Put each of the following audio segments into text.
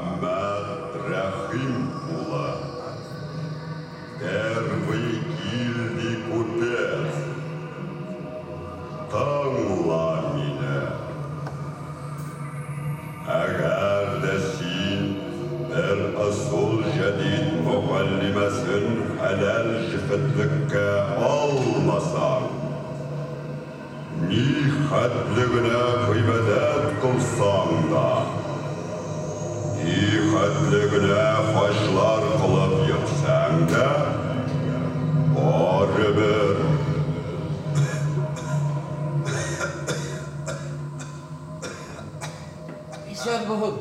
Мөхәммәт Рәхим улы, первый гильдии купец, тыңла мине. Әгәр дә син бер ысул җәдид мөгаллимәсен хәләл җефетлеккә алмасаң, ни хәтле генә гыйбадәт кылсаң да, ни хәтле генә хаҗлар кылып йөрсәң дә, барыбер Исән бул.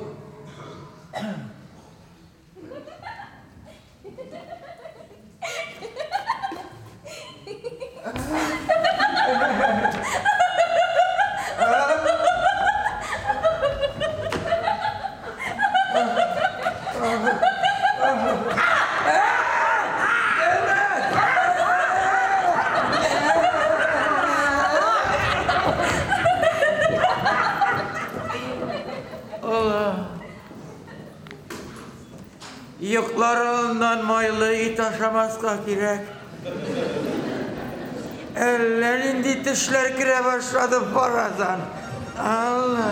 Алла. Йоклар алдыннан майлы ит ашамаска кирәк. Әллә нинди төшләр керә башлады фаразан. Алла.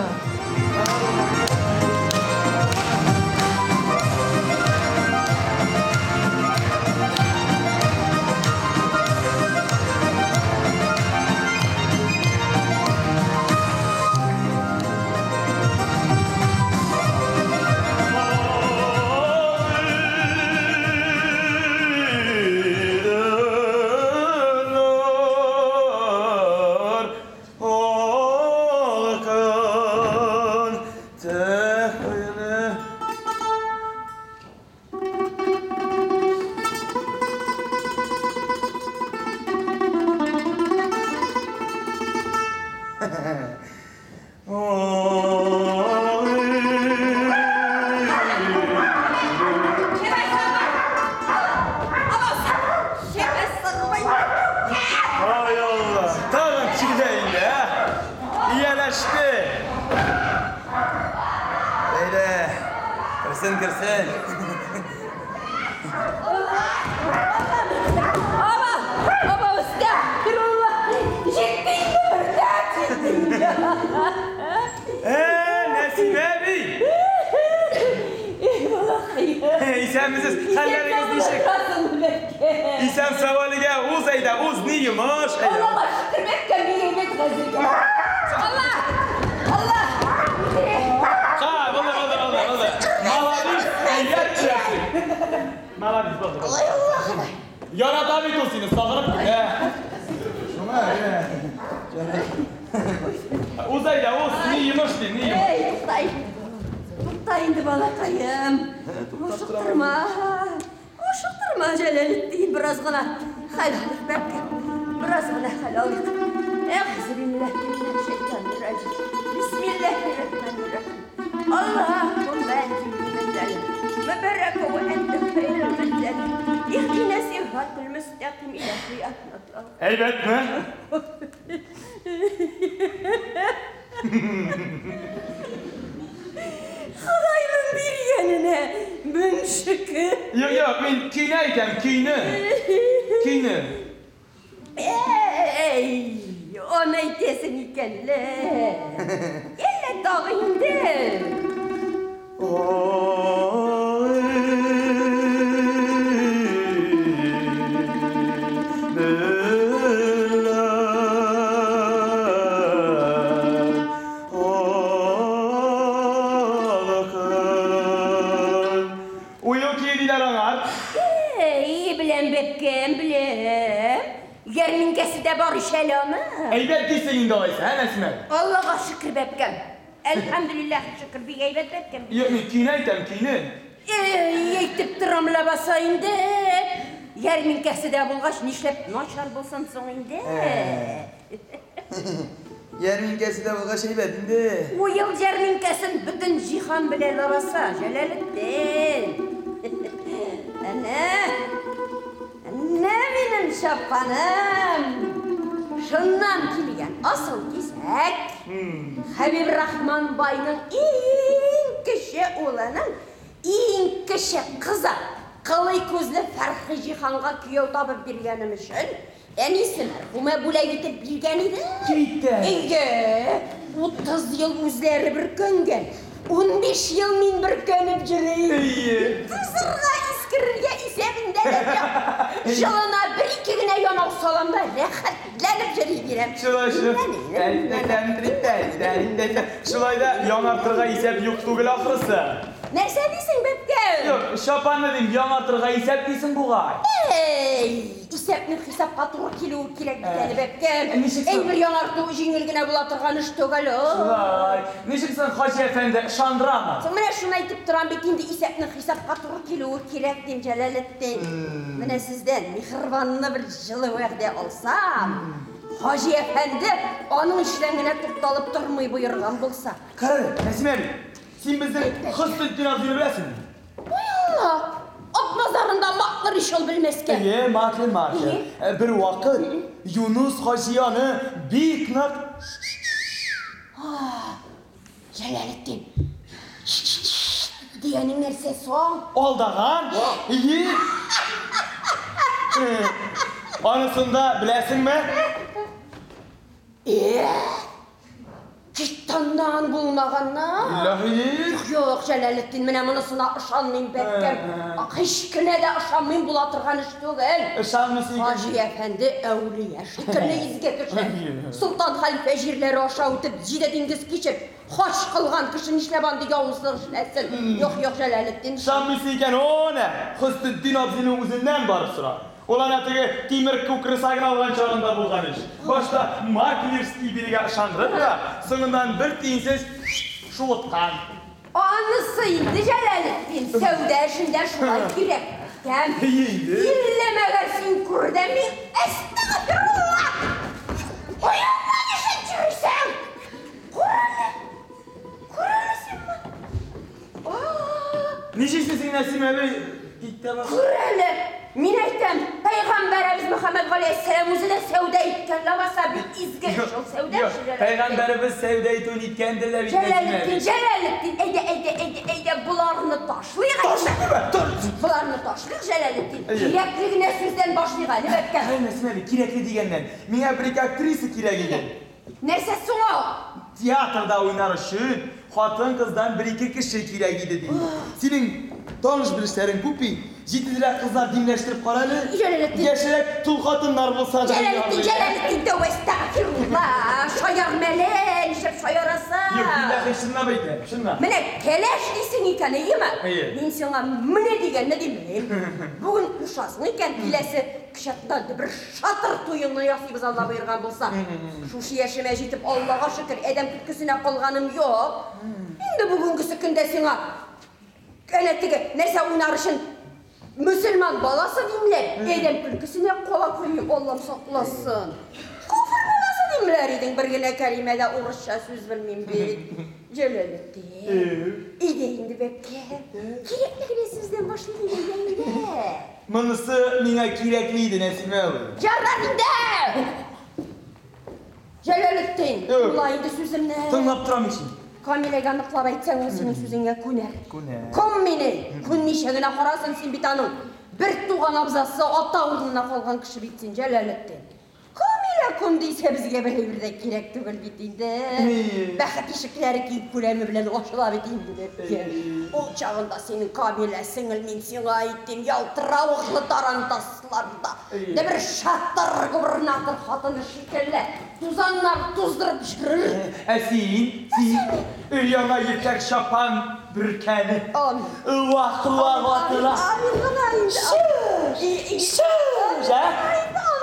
Ай Алла, тагын килә инде, ә? Ияләште. Әйдә, керсен, керсен. Ава, ава, әстәгъфирулла. Җитте инде, Мөртәт, җитте инде. Ә, Нәсимә әби! Эй, балакаем. Исәнмесез, хәлләрегез ничек? Исән сау әлегә, уз әйдә, уз, ни йомыш? Әйдә. Аллага шөкер, бәбкәм, бик әйбәт хәзергә. Алла! Алла! Ха, булды, булды, булды, булды. Молодец, әйбәт киләсең. Молодец, булды, булды. Ай, Аллахым! Ярата бит ул сине, сагынып китә. Шуңа, Уз әйдә, уз, ни йомыш ди, ни йомыш? Эй, тукта инде. Тукта инде, балакаем. Ашыктырма. Ашыктырма, Җәләлетдин, бераз гына хәл алыйк, бәбкәм. Бераз гына хәл алыйк. Әгъзу биллаһи минәш-шәйтанир-раҗим. Бисмиллаһир-рахманир-рахим. Аллаһумма анзилни мөбарәкә вә әнтә хәйрул мөнзәлин. Иһдина сиратал мөстәкыйм илә сиратал. Әйбәтме? Ходайның биргәненә мең шөкер. Юк, юк, мин көйне әйтәм, көйне. Көйне. Әй, аны әйтәсең икән лә. Әллә тагы инде. Уел көе диләр аңар. Әй, беләм, бәбкәм, беләм. Ярминкәсе дә бар ич әле аның. Әйбәт дисең инде алайса, ә, Нәсимә? Аллага шөкер, бәбкәм. Әлхәмдүлилләһ, шөкер, бик әйбәт, бәбкәм. Юк, мин көйне әйтәм, көйне. Әй, әйтеп торам ләбаса инде. Ярминкәсе дә булгач, нишләп начар булсын соң инде? Ярминкәсе дә булгач әйбәт инде. Уел ярминкәсен бөтен җиһан белә ләбаса, Җәләлетдин. Әнә, әнә минем чапаным. Шуннан килгән асыл кисәк. Хәбибрахман байның иң кече улының Кече кызы кылый күзле Фәрхиҗиһанга кияү табып биргәнем өчен әнисе мәрхүмә бүләк итеп биргән иде. Китә. Әйе, 30 ел үзләре бөркәнгән. 15 ел мин бөркәнеп йөрим. Әйе. Тузырга, искерергә исәбендә дә юк. Җылына бер-ике генә янау салам да рәхәтләнеп йөри бирәм. Шулай шул. Шулай да яңартырга исәп юк түгел ахрысы. Нәрсә дисең, бәбкәм? Юк, чапанны дим, яңартырга исәп дисең бугай. Әй, исәпнең хисапка туры килүе кирәк бит әле, бәбкәм. Ничек соң? Әйбер яңарту җиңел генә була торган эш түгел ул. Шулай. Ничек соң, Хаҗи әфәнде, ышандырамы? Соң менә шуны әйтеп торам бит инде, исәпнең хисапка туры килүе кирәк дим, Җәләлетдин. Менә сездән миһербанлы бер җылы вәгъдә алсам, Хаҗи әфәнде аның эшеннән генә тукталып тормый боерган булса. Карале, Нәсимә әби, син безнең Хөснетдин абзыйны беләсеңме? Ой Алла! Ат базарында маклыр ич ул белмәскә. Әйе, маклер, маклер. Бер вакыт Юнус хаҗи аны бик нык Җәләлетдин. Дигәнең нәрсә соң? алдаган. Әйе. Анысын да беләсеңме? Китаннан булмаганнан. Илаһи. Юк, Җәләлетдин, менә монысына ышанмыйм, бәбкәм. Һич кенә дә ышанмыйм, була торган эш түгел. Ышанмыйсың икән. Хаҗи әфәнде әүлия шикелле изге кеше. Солтан хәлифә җирләре аша үтеп, җиде диңгез кичеп, хаҗ кылган кеше нишләп андый явызлык эшләсен? Юк, юк, Җәләлетдин. Ышанмыйсың икән, о нә, Хөснетдин абзыйның үзеннән барып сора. Ул әнә теге тимер күкресагын алган чагында булган эш. Башта маклерский бирегә ышандырып та, соңыннан бер тиенсез шуыткан. Анысы инде, Җәләлетдин, сәүдә эшендә шулай кирәк. Кәм. Инде. Иллә мәгәр син күр дә мин әстәгъфирулла. Оялма нишләп йөрисең? Күр әле. Күр әле син моны. Ничек син, Нәсимә әби? Китте бак. Күр әле. Мин әйтәм, пәйгамбәребез Мөхәммәд галәйһиссәлам үзе дә сәүдә иткән ләбаса, бик изге эш ул сәүдә эше. Җәләлетдин. Пәйгамбәребез сәүдә итүен иткәндер дә бит, Нәсимә Җәләлетдин, әби. Җәләлетдин, әйдә, әйдә, әйдә, әйдә, боларны ташлыйк әйдә. Боларны ташлыйк, Җәләлетдин. Әйе. Кирәкле генә сүздән башлыйк әле, бәбкәм. Әй, Нәсимә әби, кирәкле дигәннән, миңа бер-ике актриса кирәк иде. Нәрсә соң ул? Театрда уйнар өчен хатын-кыздан бер-ике кеше кирәк иде ди. Синең таныш белешләрең күп бит. Җитезрәк кызлар димләштереп кара әле. Җәләлетдин. Яшьрәк тол хатыннар булса да. Җәләлетдин, Җәләлетдин, тәүбә, әстәгъфирулла. Шаярма әле, нишләп шаярасың? Юк, билләһи, чынлап әйтәм, чынлап. Менә кәләш дисең икән, әйеме? Әйе. Мин сиңа менә дигәнне димлим. Бүген кушасың икән, киләсе кочакта бер шатыр туеңны ясыйбыз, Алла боерган булса. Шушы яшемә җитеп, Аллага шөкер, адәм көткесенә калганым юк. Инде бүгенгесе көндә сиңа әнә теге нәрсә уйнар өчен мөселман баласы димләр, адәм көлкесенә кала күрмим, Аллам сакласын. Куфыр баласы димләр идең, бер генә кәлимә дә урысча сүз белмим бит. Җәләлетдин. Әйдә инде, бәбкә. Кирәкле генә сүздән башлыйк инде, әйдә. Монысы миңа кирәкле иде, Нәсимә әби. Ярар инде! Җәләлетдин, тыңла инде сүземне. Тыңлап торам ич. Камиләгә ныклап әйтсәң, ул синең сүзеңә күнәр. Күнәр. Ком мине, күнмичә генә карасын, син бит аның бер туган абзасы, ата урынына калган кеше бит син, Җәләлетдин. Камилә күн дисә, безгә бер әйбер дә кирәк түгел бит инде. Бәхет ишекләре киң күләме белән ачыла бит инде, бәбкәм. Ул чагында синең Камилә сеңел, мин сиңа әйтим, ялтыравыклы тарантасларда, дә бер шатыр губернатор хатыны шикелле тузаннар туздырып йөрер. Ә син, син өр-яңа ефәк чапан бөркәнеп, Амин. вак-вак атыла. Амин гына инде. Шүш, ә?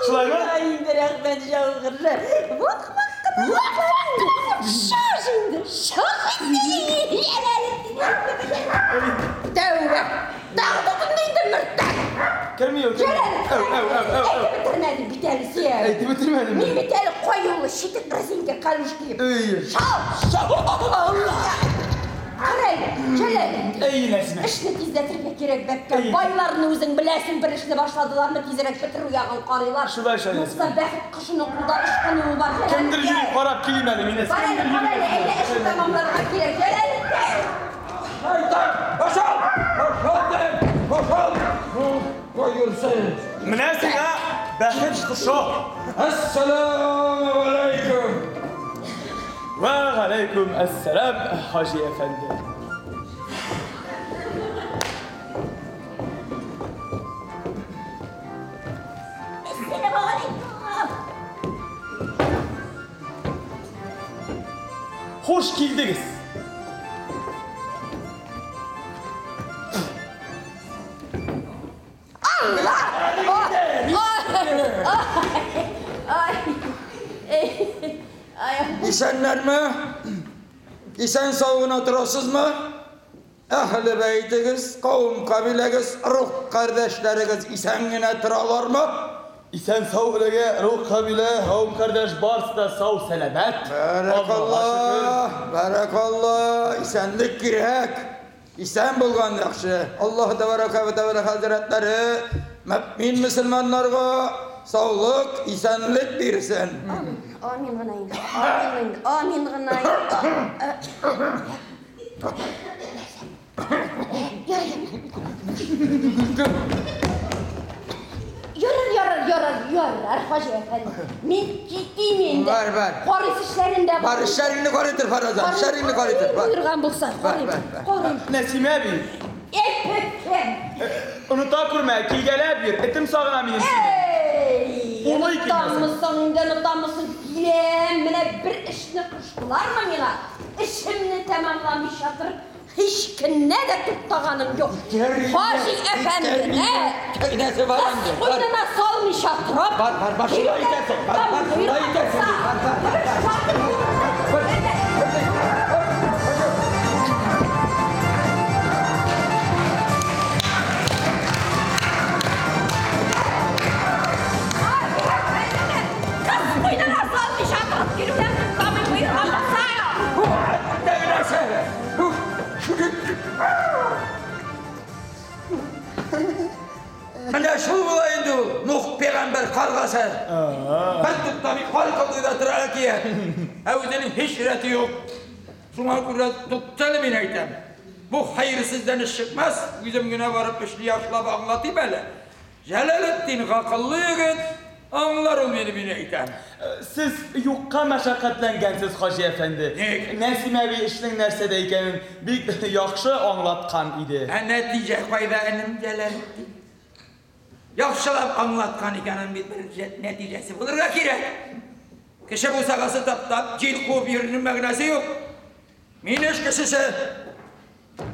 Шулаймы? Инде рәхмәт җаугырлы. Вак-вак кына. Шаш инде, шаш инде. Тәүбә. Тагы тотынды инде мөртәк. Керми ул, керми. Җәләл. Әү, әү, әү, әү, әү. Әйтеп бетермәдем бит әле син. Әйтеп бетермәдем. Мин бит әле каюлы читек резинка калуш киеп. Әй. Шал! Шал! Алла! Кара әле, Җәләл. Әй, Нәсимә. Эшне тизләтергә кирәк, бәбкәм. Әй. Байларны үзең беләсең, бер эшне башладылармы, тизрәк бетерү ягын карыйлар. Шулай, шулай, Юкса бәхет кошының кулда ычкынуы бар. Җәләл. Кемдер йөри, карап килим әле мин. Бар әле, бар әле, әйдә эшне тәмамларга кирәк. Җәләл. Шайтан! Пошел! Пошел ты! Хәерсез. Менә сиңа бәхет кошы. Әссәламү галәйкүм. Вә галәйкүм әссәлам, хаҗи әфәнде. Әссәламү галәйкүм. Хуш килдегез. Исәннәрме? Исән сау гына торасызмы? Әһле бәйтегез, кавым кабиләгез, рух кардәшләрегез исән генә торалармы? Исән сау беләгә, рух кабилә, кавым кардәш барысы да сау сәламәт. Бәрәкалла, бәрәкалла, исәнлек кирәк. Исән булган яхшы. Аллаһ тәбәрәкә вә тәгалә хәзрәтләре мөэмин мөселманнарга саулык, исәнлек бирсен. Амин гына инде, амин инде, амин гына инде. Ярар, ярар, ярар, ярар, хаҗи әфәнде. Мин китим инде. Бар, бар. Карыйсы эшләрем дә Бар, эшләреңне карый тор, Фараза, эшләреңне карый тор. Бар. Боерган булса, Бар, карыйм, бар, бар. карыйм. Нәсимә әби, Әппәккәм. оныта күрмә, килгәләп йөр, этем сагына минем сине. Эй, Улый килмәсен. онытаммысың инде, онытаммысың. Киләм, менә бер эшне куштылармы миңа? Эшемне тәмамламыйча торып, һич кенә дә туктаганым юк. Хаҗи әфәндене Кәйнәсе бар инде. Бар. куйнына салмыйча торып, Бар, бар, бар, шулай итәсең. Бар, бар, шулай итәсең. Бар, бар, бар, бар. Кыз куйнына салмыйча торып килүдән туктамый боерган булса. Тәгәрәсе. Менә шул була инде ул, Нух пәйгамбәр каргасы. Бер туктамый кар кылды да тора әкият. Ә үзенең һич рәте юк. Шуңа күрә туктале мин әйтәм. Бу хәерсездән эш чыкмас, үзем генә барып эшне яхшылап аңлатыйм әле. Җәләлетдин гакыллы егет, аңлар ул мине, мин әйтәм. Сез юкка мәшәкатьләнгәнсез, хаҗи әфәнде. Ник? Нәсимә әби эшнең нәрсәдә икәнен бик яхшы аңлаткан иде. Ә нәтиҗә кайда, энем Җәләлетдин? Яхшылап аңлаткан икәнен бит бер нәтиҗәсе булырга кирәк. Кеше бусагасы таптап, җил куып йөрүнең мәгънәсе юк. Мин эш кешесе.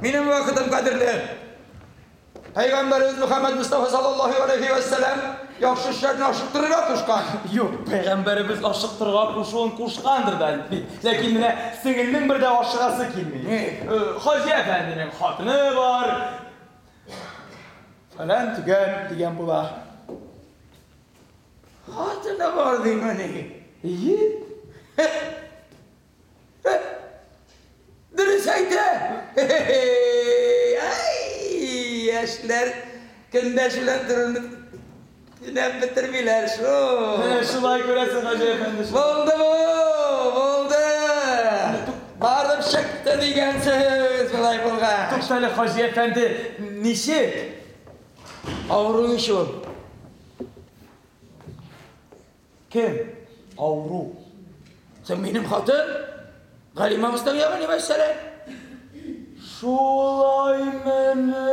Минем вакытым кадерле. Пәйгамбәребез Мөхәммәд Мустафа саллаллаһу алейхи ва сәлләм яхшы эшләрне ашыктырырга кушкан. Юк, пәйгамбәребез ашыктырырга кушуын кушкандыр да бит. Ләкин менә сеңелнең бер дә ашыгасы килми. Хаҗи әфәнденең хатыны бар. Фәлән төгән дигән була. Хатыны бар димени. Ие. Дөрес әйтә. Ай, яшьләр көндәш белән торуны төнәп бетермиләр шул. Менә шулай күрәсең, Хаҗи әфәнде. Булды бу, булды. Барып чыкты дигән сүз болай булгач. Туктале, Хаҗи әфәнде, ничек? Авыру ич ул. Кем? Авыру. Соң минем хатын Галимә Мустафа алейһиссәлам. Шулай мени?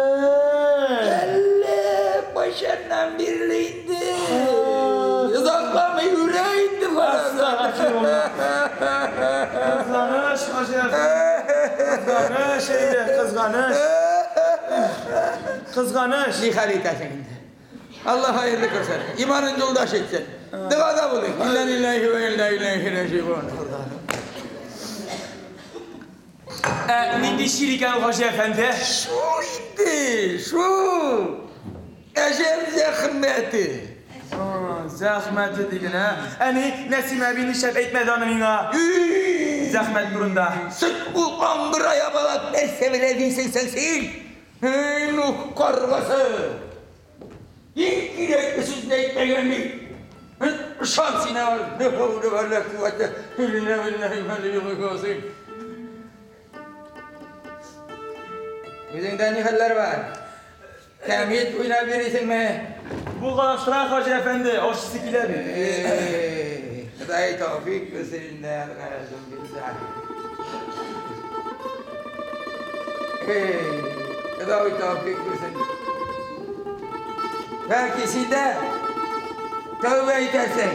Әллә кайчаннан бирле инде. Озакламый үрә инде Әстәгъфирулла. Кызганыч, Хаҗи әфәнде. Кызганыч инде, кызганыч. Кызганыч. Ни хәл итәсең инде? Алла хәерле күрсен. Иманын юлдаш итсен. Догада булыйк. Инна лиллаһи ва инна илайһи раҗиун. Ә нинди чир икән ул, Хаҗи әфәнде? Шул инде, шул. Әҗәл зәхмәте. Зәхмәте диген, ә? Әни, Нәсимә әби нишләп әйтмәде аны миңа? Зәхмәт турында. Сөт ул аңгыра бала нәрсә белә дисең син? Эй, Нух каргасы. Иң кирәкле сүзне әйтмәгән бит. Ышан син аңа. Лә хәүлә вә лә куәтә илля биллаһил галиyyil азим. Үзеңдә ни хәлләр бар? Кәмит уйнап йөрисеңме? Булгалаштыра, Хаҗи әфәнде, ашыйсы килә бит. Ходай тәүфик бирсен инде, әлгәзем бирсә. Ходай тәүфик бирсен. Бәлки син дә тәүбә итәрсең.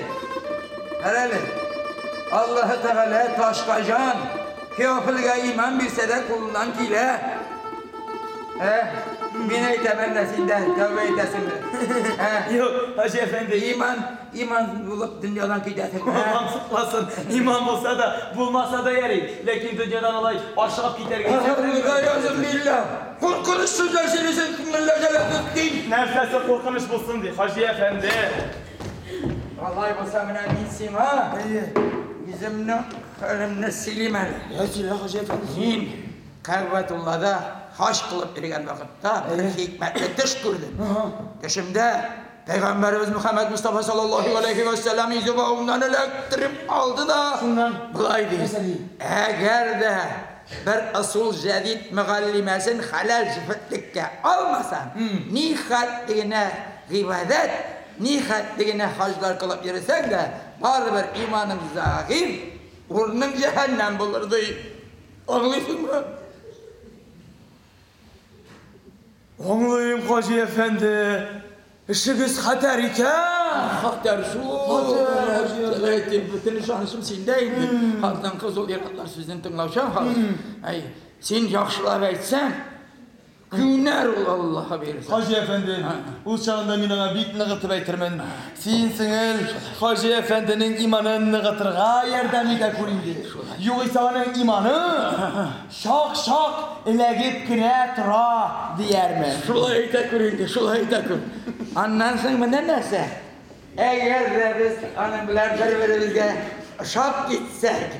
Хәләл. Аллаһы Тәгалә ташка җан, кяфиргә иман бирсә дә кулыннан килә. Мин әйтәм, әллә син дә тәүбә итәсеңме? Юк, Хаҗи әфәнде. Иман, иман булып дөньядан китәсең. Аллам сакласын. Иман булса да, булмаса да ярый. Ләкин дөньядан алай ашыгып китәргә Язым билла. Куркыныч сүзләр сөйлисең, мулла Җәләлетдин. Нәрсәсе куркыныч булсын ди, Хаҗи әфәнде. Алай булса менә мин сиңа үземнең хәлемне сөйлим әле. Я сөйлә, Хаҗи әфәнде. Мин Кәгъбәтуллада хаҗ кылып йөргән вакытта бер хикмәтле төш күрдем. Төшемдә Пәйгамбәребез Мөхәммәд Мустафа саллаллаһу алейхи ва сәлләм йөзе бавымнан эләктереп алды да болай ди: Әгәр дә бер ысул җәдид мөгаллимәсен хәләл җефетлеккә алмасаң, ни хәтле генә гыйбадәт, ни хәтле генә хаҗлар кылып йөрсәң дә, барыбер иманың зәгыйф, урының җәһәннәм булыр ди. Аңлыйсыңмы? Аңлыйм, Хаҗи әфәнде. Эшегез хәтәр икән. Хәтәр шул. Хәтәр. Бөтен ышанычым синдә инде. Хатын кыз ул ир-атлар сүзен тыңлаучан халык. Әй, син яхшылап әйтсәң, күнәр ул Аллаһы бирсә. Хаҗи әфәнде, ул чагында мин аңа бик ныгытып әйтермен. Син, сеңел, Хаҗи әфәнденең иманын ныгытырга ярдәм итә күр инде. Югыйсә аның иманы чак-чак эләгеп кенә тора, диярмен. Шулай әйтә күр инде, шулай әйтә күр. Аннан соң менә нәрсә. Әгәр дә без аның белән бер-беребезгә ошап китсәк,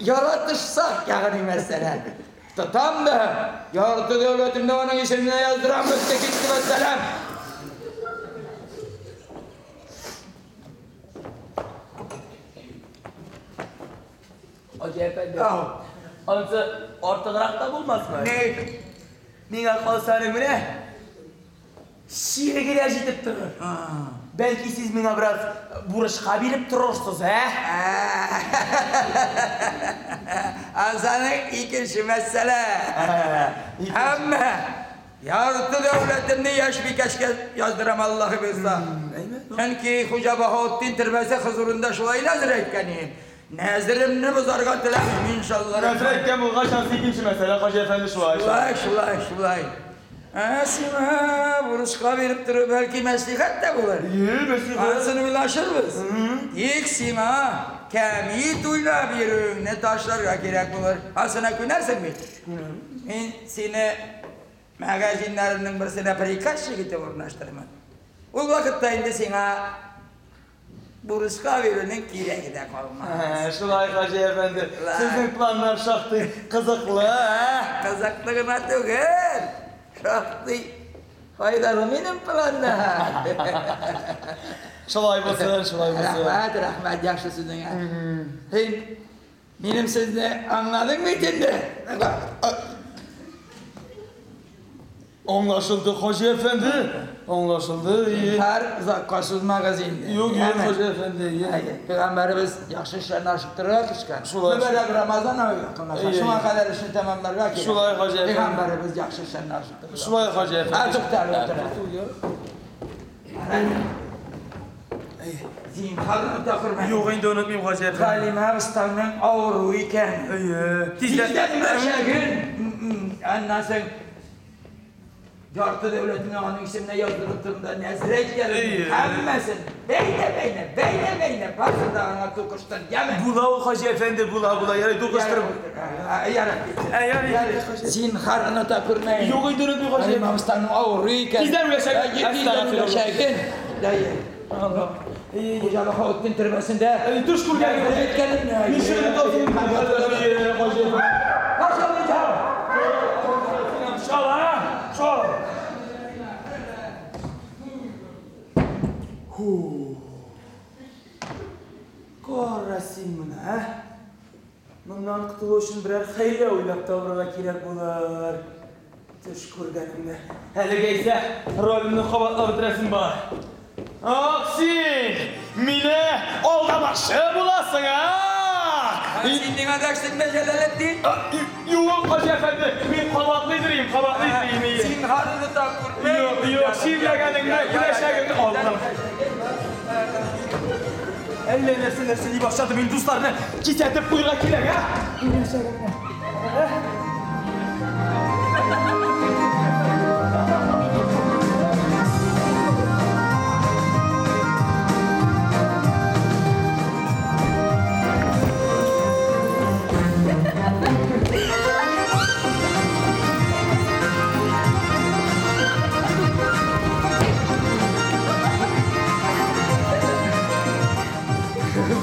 яратышсак, ягъни мәсәлән, тотам да, ярты дәүләтемне аның исеменә яздырам, бетте китте вәссәлам. Хаҗи әфәнде, анысы артыграк та булмасмы? Ни? Миңа калса аның менә чиреге дә җитеп торыр. Бәлки сез миңа бераз бурычка биреп торырсыз, ә? Азаның икенче мәсьәлә. Әмма ярты дәүләтемне яшь бикәчкә яздырам, Аллаһы бирса. Чөнки Хуҗа Баһаутдин төрбәсе хозурында шулай нәзер әйткән идем. Нәзеремне бозарга теләмим, иншалла. Нәзер әйткән булгач, анысы икенче мәсьәлә, Хаҗи әфәнде, шулай. Шулай, шулай, шулай. Ә сиңа бурычка биреп тору бәлки мәслихәт тә булыр. Е, мәслихәт. Анысын уйлашырбыз. Тик сиңа кәмит уйлап йөрүеңне ташларга кирәк булыр. Анысына күнәрсең бит? Мин сине магазиннарымның берсенә приказчик итеп урнаштырырмын. Ул вакытта инде сиңа бурычка бирүнең кирәге дә калмас. Шулай, Хаҗи әфәнде. Сезнең планнар шактый кызыклы, ә? Кызыклы гына түгел, шактый файдалы минем планнар. Шулай булсын, шулай булсын. Рәхмәт, рәхмәт яхшы сүзеңә. Син минем сүзне аңладың бит инде. Аңлашылды, Хаҗи әфәнде. Аңлашылды. Һәр озакка сузмагыз инде. Юк, юк, Хаҗи әфәнде. Пәйгамбәребез яхшы эшләрне ашыктырырга кушкан. Шулай. Мөбарәк Рамазан ае якынлаша. Шуңа кадәр эшне тәмамларга кирәк. Шулай, Хаҗи әфәнде. Пәйгамбәребез яхшы эшләрне ашыктырырга. Шулай, Хаҗи әфәнде. Туктале, туктале. Зинһар оныта күрмә. Юк, инде онытмыйм, Хаҗи әфәнде. Галимә абыстайның авыруы икән. Әйе. Тиздән үләчәген. Аннан соң ярты дәүләтне аның исеменә яздыру турында нәзер әйткән. Һәммәсен бәйнә-бәйнә, бәйнә-бәйнә барысын да аңа тукыштыр, яме? Була ул, Хаҗи әфәнде, була, була. Ярый, тукыштырып. Ярый. Ярый. Зинһар оныта күрмә. Юк, инде онытмыйм, Хаҗи. Галимә абыстайның авыруы икән. Тиздән үләчәк. Тиздән үләчәген. Хуҗа Баһаутдин төрмәсендә. Төш күргән. Әйткәнемне. Ничек онытасың? Хаҗи әфәнде. Шала, шала. Кара син моны, ә? Моннан котылу өчен берәр хәйлә уйлап табырга кирәк булыр. Төш күргәнемне. Әлегә исә ролемне кабатлап бетерәсем бар. Ах син! Мине алдамакчы буласың, а? Син миңа дәштеңме, Җәләлетдин? Юк, Хаҗи әфәнде, мин кабатлыйдырыйм, кабатлыйдырыйм. Син хатыны күрмә. Юк, юк, чирләгәнеңне, күрәчәгеңне алдым. Әллә нәрсәләр сөйли башлады, мин дусларны кисәтеп куярга кирәк, а? Күрәчәгеңне.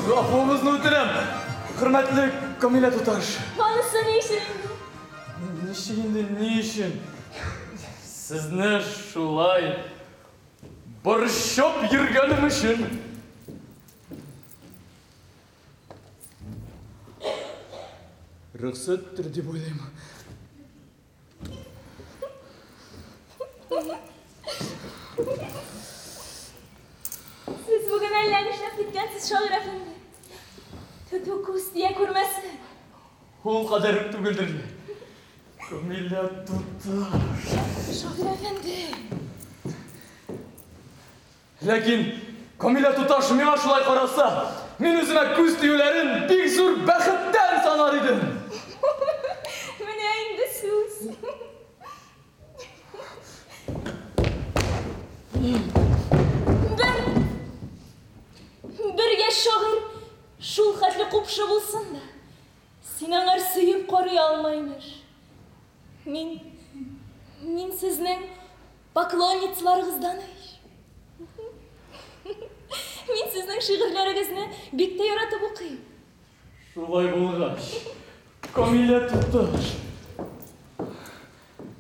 Гафуыгызны үтенәм, хөрмәтле Камилә туташ. Анысы ни өчен инде? Ничек инде, ни өчен? Сезне шулай борчып йөргәнем өчен. Рөхсәттер дип уйлыйм. Сез бүген әллә нишләп киткәнсез, шагыйрь әфәнде. Тоту күз тия күрмәсен. Ул кадәр үк түгелдер. Камилә туташ. Шагыйрь әфәнде. Ләкин Камилә туташ миңа шулай караса, мин үземә күз тиюләрен бик зур бәхеттән санар идем. Менә инде сүз. Бер яшь шагыйрь шул хәтле купшы булсын да, син аңар сөеп карый алма, имеш. Мин сезнең поклонницаларыгыздан ич. Мин сезнең шигырьләрегезне бик тә яратып укыйм. Шулай булгач, Камилә туташ,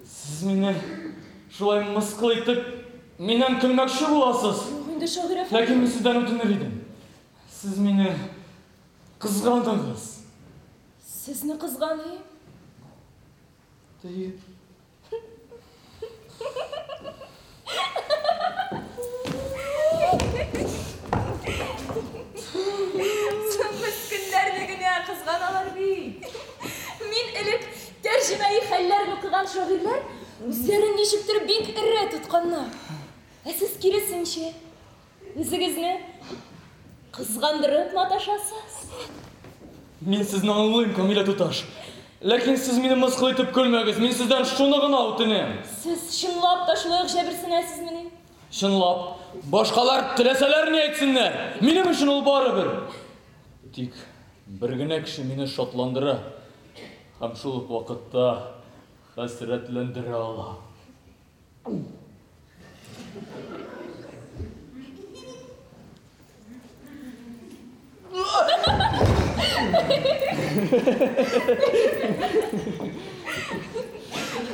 сез мине шулай мыскыл итеп, миннән көлмәкче буласыз. Юк инде, шагыйрь әфәнде. Ләкин мин сездән үтенер идем. Сез мине кызгандыгыз. Сезне кызганыйм? Әйе. Мескеннәрне генә кызганалар бит. Мин элек тәрҗемәи хәлләрен укыган шагыйрьләр үзләрен ничектер бик эре тотканнар. Ә сез киресенчә, үзегезне кызгандырып маташасыз. Мин сезне аңлыйм, Камилә туташ. Ләкин сез мине мыскыл итеп көлмәгез, мин сездән шуны гына үтенәм. Сез чынлап та шулай ук җәберсенәсезмени? Чынлап, башкалар теләсәләр ни әйтсеннәр, минем өчен ул барыбер. Тик бер генә кеше мине шатландыра һәм шул ук вакытта хәсрәтләндерә ала.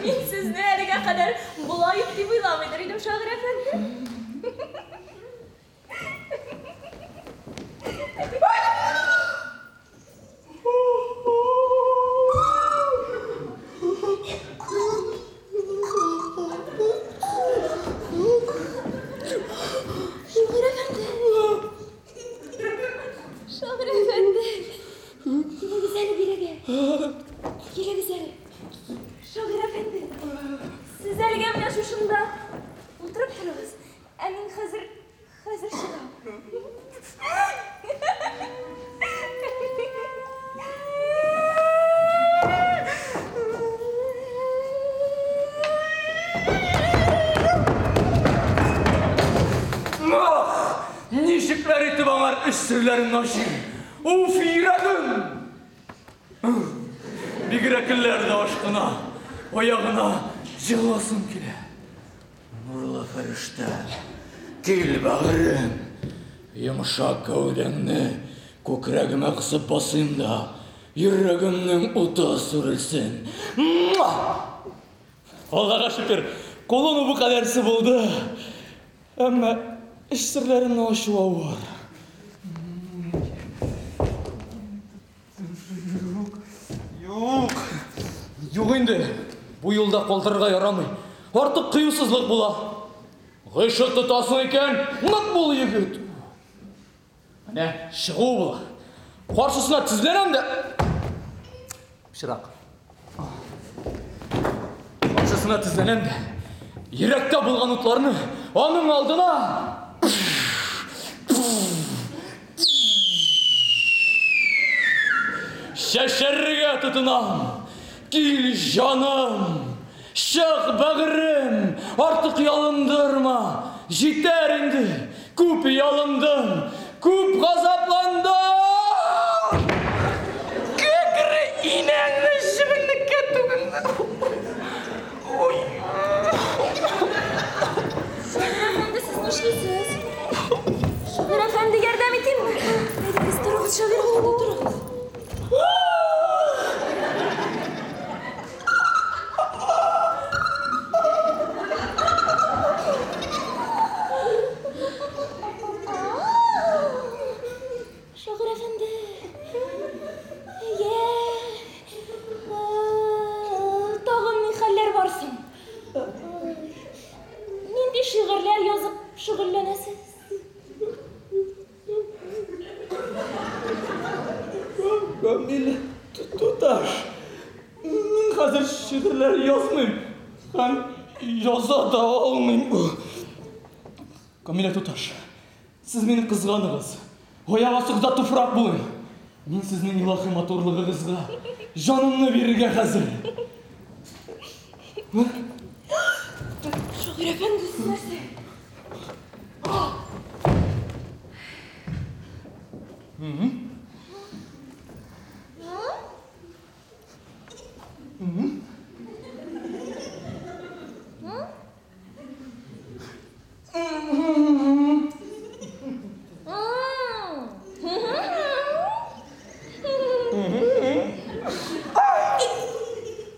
Мин сезне әлегә кадәр болай ук дип уйламыйдыр идем, шагыйрь әфәнде. Шагыйрь әфәнде. Шагыйрь әфәнде. Килегез әле бирегә. Килегез әле. Шагыйрь әфәнде. Сез әлегә менә шушында утырып торыгыз. Ә мин хәзер хәзер чыгам. Ах, ничекләр итеп аңар эш серләрен ачыйм. Уф, йөрәгем! Бигрәкләр дә ашкына, аягына җыласым килә. Нурлы фәрештә, кил бәгырем. Йомшак гәүдәңне күкрәгемә кысып басыйм да, йөрәгемнең уты сүрелсен. Муа! Аллага шөкер, кулым бу кадәрсе булды. Әмма эш серләремне ачу авыр. Юк, юк, юк инде. Бу юлда калдырырга ярамый. Артык кыюсызлык була. Гыйшык тотасың икән, нык бул, егет. Менә чыгу була. Каршысына тезләнәм дә пычрак. Каршысына тезләнәм дә йөрәктә булган утларны аның алдына чәчәргә тотынам. Кил, җаным, чык, бәгырем, артык ялындырма. Җитәр инде, күп ялындым, күп газапландым. Кәкре инәңне чебенлеккә түгел. Ой. Шагыйрь әфәнде, сез нишлисез? Шагыйрь әфәнде, ярдәм итимме? Әйдәгез, торыгыз, шагыйрь әфәнде, торыгыз. Шагыйрь әфәнде, йә, тагын ни хәлләр бар соң? Нинди шигырьләр язып шөгыльләнәсез? Камилә туташ, мин хәзер шигырьләр язмыйм һәм яза да алмыйм. Камилә туташ, сез мине кызганыгыз. Аяк астыгызда туфрак булыйм. Мин сезнең илаһи матурлыгыгызга җанымны бирергә хәзер. Шагыйрь әфәнде, сез нәрсә?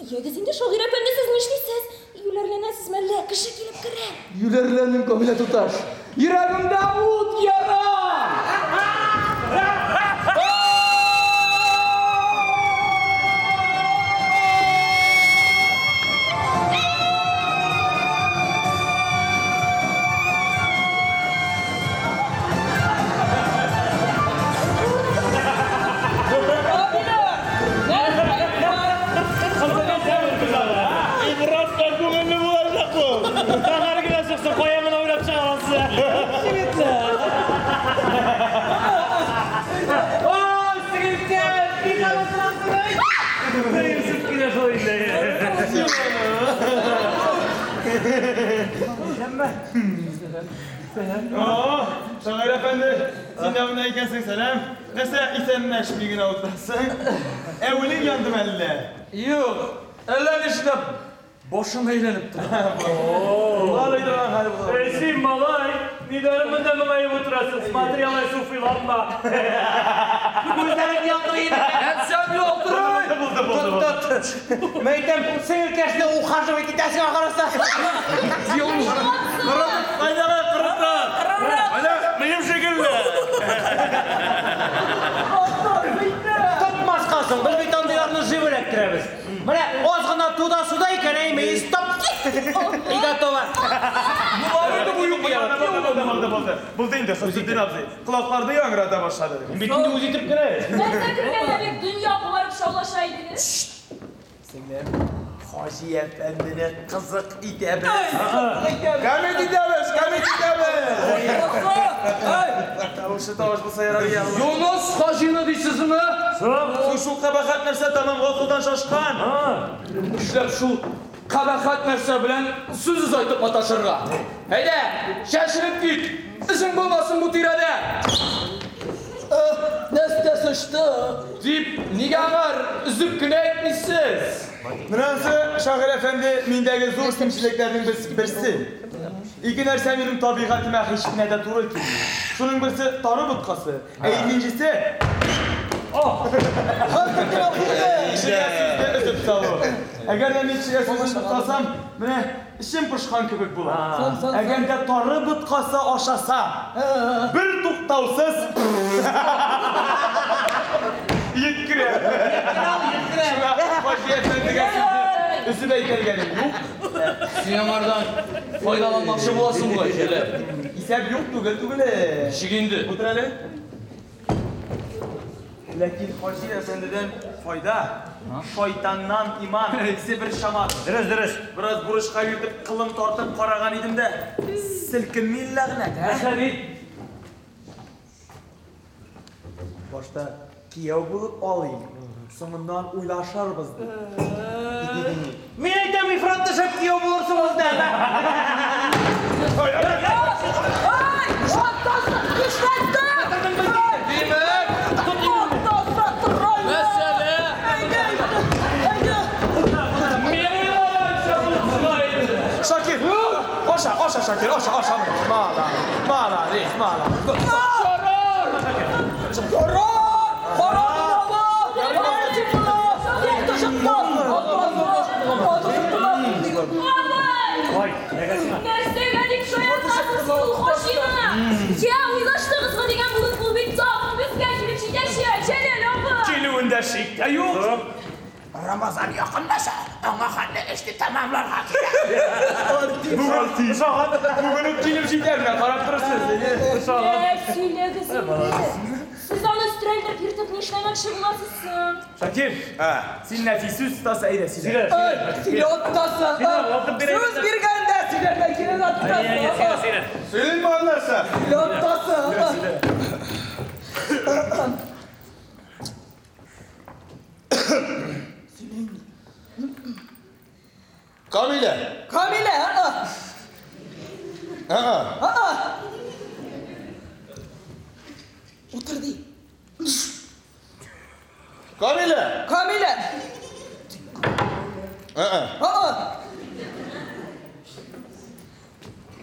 Ягез инде, шагыйрь әфәнде, сез нишлисез? Юләрләнәсезме әллә? Кеше килеп керә. Юләрләнмим, Камилә туташ. Йөрәгемдә ут яна! Ибратка күңелле булачак бу. Тагар генә чыксын, кая гына уйлап чыгарасыз. Егетләр. Ой, сеңелкәй, бик арасырасың. Сеңелсез кенә шул инде. О, Шагыйрь әфәнде, син дә монда икәнсең, сәлам. Нәрсә исәнләшми генә утырасың? Әүелең яндымы әллә? Юк, әллә нишләп башым әйләнеп тора. Була торган хәл була. Эй, син, малай, нидән монда моңаеп утырасың? Смотри, алай суфиланма. Күзләрең ялтырый. Әтсәм ялтырый! Булды, булды, булды. Тот, тот. Мәйтәм, сеңелкәшне ухаживать итәсең ахрысы. Кырытып, кайдагы кырытып. Әнә, минем шикелле. Тотмаска соң, без бит андыйларны живо эләктерәбез. Менә аз гына туда-сюда икән, әйме, и стоп. И готово. Булды, булды, булды. Булды инде, Хөсетдин абзый. Колакларны яңгырата башлады. Бит инде үзе итеп кенә. Нәрсә кергәндә бит дөнья кубарып шаулаша идегез. Сеңлем, Хаҗи әфәндене кызык итәбез. Кәмит итәбез, кәмит итәбез. Тавышы тавыш булса ярар я. Юныс хаҗины дисезме? Соң шул кабахәт нәрсә тәмам акылдан шашкан. Нишләп шул кабахәт нәрсә белән сүз озайтып маташырга? Әйдә, чәчелеп кит. Эзең булмасын бу тирәдә. Нәрсә сычты? Дип, нигә аңар өзеп кенә әйтмисез? Менәсе, Шагыйрь әфәнде, миндәге зур кимчелекләрнең берсе. Ике нәрсә минем табигатемә һич кенә дә туры килми. Шуның берсе тары боткасы, ә икенчесе кешегә сүзне өзеп салу. Әгәр дә мин кешегә сүз өзеп салсам, менә эчем пошкан кебек була. Әгәр дә тары боткасы ашаса, бер туктаусыз йөткерә. Шуңа Хаҗи әфәндегә сүзне өзеп әйтелгәне юк. Син аңардан файдаланмакчы буласың бугай, Җәләл. Исәп юк түгел түгел. Ничек инде? Утыр әле. Ләкин Хаҗи әфәндедән файда, шайтаннан иман, икесе бер чама. Дөрес, дөрес. Бераз бурычка йөртеп, кылын тартып караган идем дә, селкенми ләгънәт, ә? Нәрсә бит? Башта кияү булып алыйм, соңыннан уйлашырбыз ди. Мин әйтәм, ифрат төшеп кияү булырсың үзенә. Ай, атасы, нишләттең? Димәк, Атасы, тор әле. мәсьәлә Әйдә, әйдә. мин уйлаганча булып чыга инде. Шакир, аша, аша, Шакир, аша, аша. Мала, молодец, мала. Ярар! Ярар! Кара дөньяла! Кара чыкты! Юк чыкты! Атасы, чыкты! Абый! Ой, нәгә сиңа? Нәрсәгә дип шаяртасыз ул Хаҗины? Я, уйлаштыгызмы дигән булып ул бит тагын безгә килеп җитәчәк, Җәләл абый! Килүендә шик тә юк. Рамазан якынлаша, аңа хәтле эшне тәмамларга кирәк. Бүген, бүген үк килеп җитәр, менә карап торырсыз. Ә, сөйләгез инде. Сез аны өстерәлдереп йөртеп нишләмәкче буласыз соң? Шакир, син нәфис сүз тотасы, әйдә, сөйлә. Сөйлә атасы. Сүз биргәндә сөйләргә кирәк атасы. Сөйлә, сөйлә. Сөйлим нәрсә? Сөйлә атасы. Камилә. Камилә, Ага. Утыр ди. Камилә. Камилә. Ага.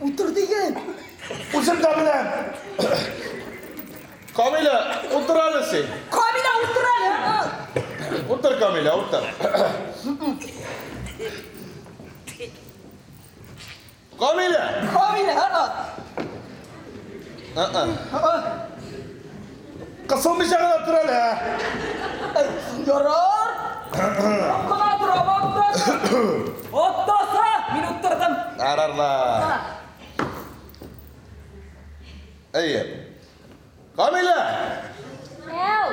Утыр диген. Үзем дә беләм. Камилә, утыр әле син. Камилә утыр әле. Утыр, Камилә, утыр. Камилә. Камилә. Ага. Кысылмыйча гына тор әле. Ярар. Кына торам атасы. Атасы, мин утырдым. Ярарлар. Әйе. Камилә. Әу!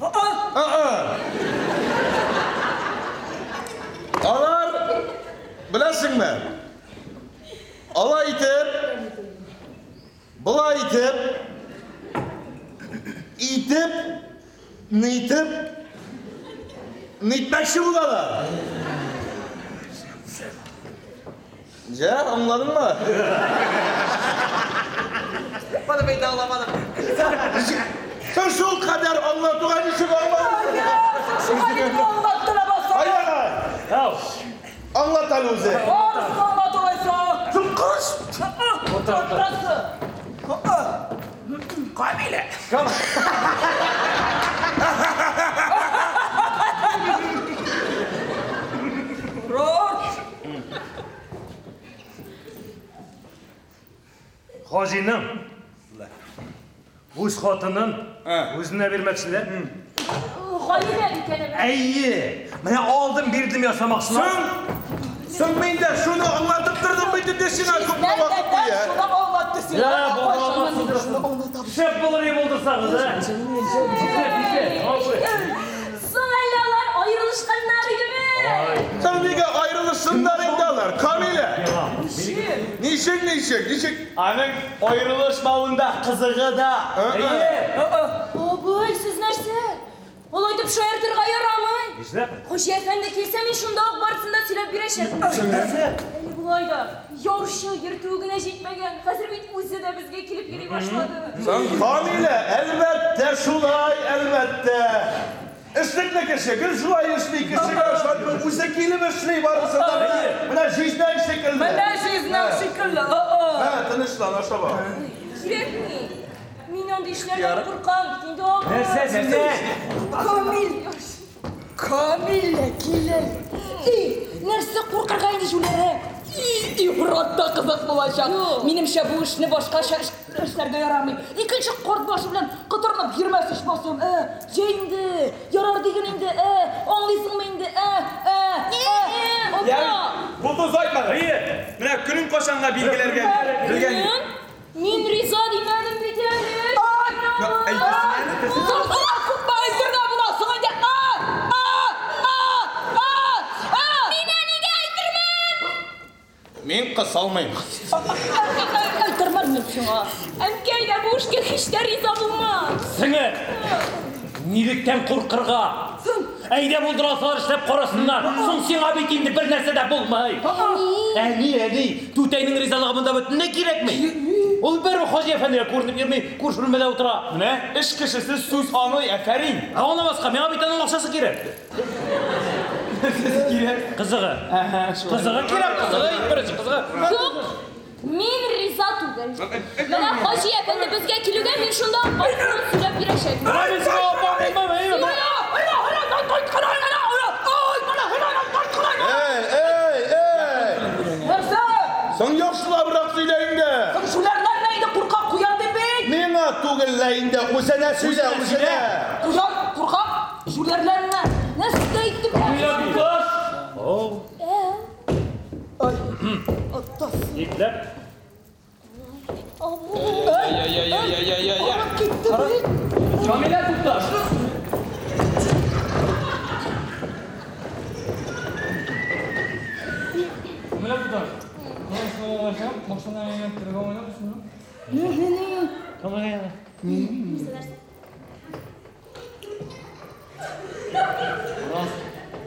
Ага. Алар, беләсеңме? Алай итеп, болай итеп, итеп, нитеп, нитмәкче булалар. Җә, аңладыңмы? Баны бит аңламадым. Син шул кадәр аңлатуга ничек аңламыйсың? Шулай дип аңлатты лабаса. Әйдә, Ау. аңлат әле үзе. Барысын аңлат алайса. Син кырыш. Атасы. Камилә. Рор. Хаҗиның үз хатынын үзенә бирмәкчеләр. Галимә бит әле. Әйе, менә алдым бирдем ясамакчылар. Соң мин дә шуны аңлатып тордым бит инде сиңа күпме вакыт буе. Шуны аңлатты сиңа. Я, бала, Шәп булыр иде булдырсагыз, ә? Абый. Соң әллә алар аерылышканнар идеме? Син нигә аерылышсыннар инде алар, Камилә? Ничек, ничек, ничек? Аның аерылышмавында кызыгы да. Әйе. Абый, сез нәрсә? Алай итеп шаяртырга ярамый. Нишләп? Хуҗа әфәнде килсә, мин шунда ук барысын да сөйләп бирәчәкмен. Нәрсә? Әле болай да яучы йөртүе генә җитмәгән. Хәзер бит үзе дә безгә килеп йөри башлады. Соң Камилә, әлбәттә шулай, әлбәттә. Эшлекле кеше, гел шулай эшли, кешегә ышанмый, үзе килеп эшли барысын да. Менә җизнәң шикелле. Менә җизнәң шикелле. Һә, тынычлан, ашаба. Кирәкми. Мин андый эшләрдән куркам бит инде абый. Нәрсә синдә? Камил! Камилә килә. И, нәрсә куркырга инде җүләрәк? Ифрат та кызык булачак. Минемчә бу эшне башкача эшләргә ярамый. Икенче карт башы белән котырынып йөрмәс ичмасам. Җә инде, ярар диген инде, аңлыйсыңмы инде, Әйе, менә көнен кайчанга билгеләргә белгән юк. Мин риза димәдем бит әле. Күпме әйтергә була соң инде? Мин әнигә әйтермен. Мин кысалмыйм. Әйтермен мин сиңа. Әнкәй дә бу эшкә һич тә риза булмас. Сеңел, нилектән куркырга? Әйдә булдырасылар эшләп карасыннар. Соң сиңа бит инде бер нәрсә дә булмый. Әни, әни, түтәйнең ризалыгы монда бөтенләй кирәкми. Ул бер Хаҗи әфәндегә күренеп йөрми, күрше бүлмәдә утыра. Менә эш кешесе сүз аңлый, афәрин. Ә аңламаска, миңа бит аның акчасы кирәк. Нәрсәсе кирәк? Кызыгы. Кызыгы кирәк, кызыгы иң беренче, кызыгы. Юк, мин риза түгел. Менә Хаҗи әфәнде безгә килүгә мин шунда барысын сөйләп бирәчәкмен. Менә мин сиңа апам, Эй, эй, эй! Нәрсә? Соң яхшылабрак сөйлә инде. Соң шүләрләр дә инде куркак куян дип бит. Миңа түгел лә инде, үзенә сөйлә, үзенә. Куян, куркак, шүләрләрне. Нәрсә әйттем? Туташ! Ипләп. Ай-яй-яй-яй-яй-яй. Китте бит. Камилә туташ! Камилә туташ. Башына әйләнеп керергә уйламыйсыңмы? Бераз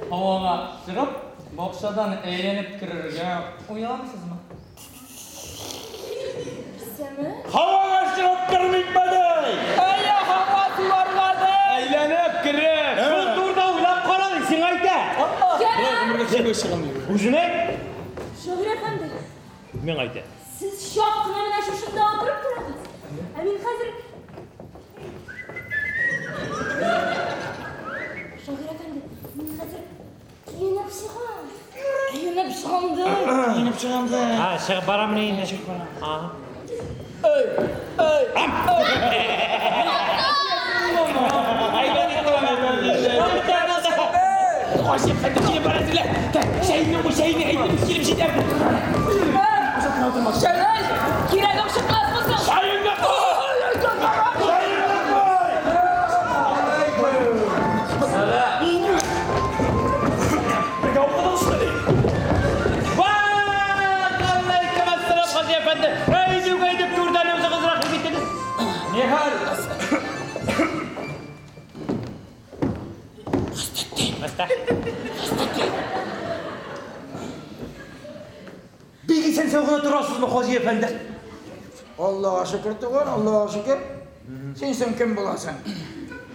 һавага чыгып, бакчадан әйләнеп керергә уйламыйсызмы? Һавага чыгып кермим бәдәй. Әйе, һава суларга да! Әйләнеп кереп. Шул турыда уйлап карадың, сиңа әйтә. Үзенә? Шагыйрь әфәнде, Миңа әйтә. сез чак кына менә шушында утырып торыгыз. Ә мин хәзер Шагыйрь әфәнде, мин хәзер киенеп чыгам. Киенеп чыгам да. Киенеп чыгам да. Ha, чыгып барам инде, чыгып барам. Ага. Хаҗи әфәнде килеп бара диләр. Чәйне, чәйне әйтеп килеп җитәр. Шәрәй, кирәгем чыкмасмы соң? Чәеңне куй! Чәеңне куй! Бергә укыдыгыз шул. Вәгаләйкем әссәлам, Хаҗи әфәнде. Әйдүк, әйдүк, түрдән үзегез рәхим итегез. Нихәл? Әстә. Бик исән-сау гына торасызмы, Хаҗи әфәнде? Аллага шөкер туган, Аллага шөкер. Син соң кем буласың?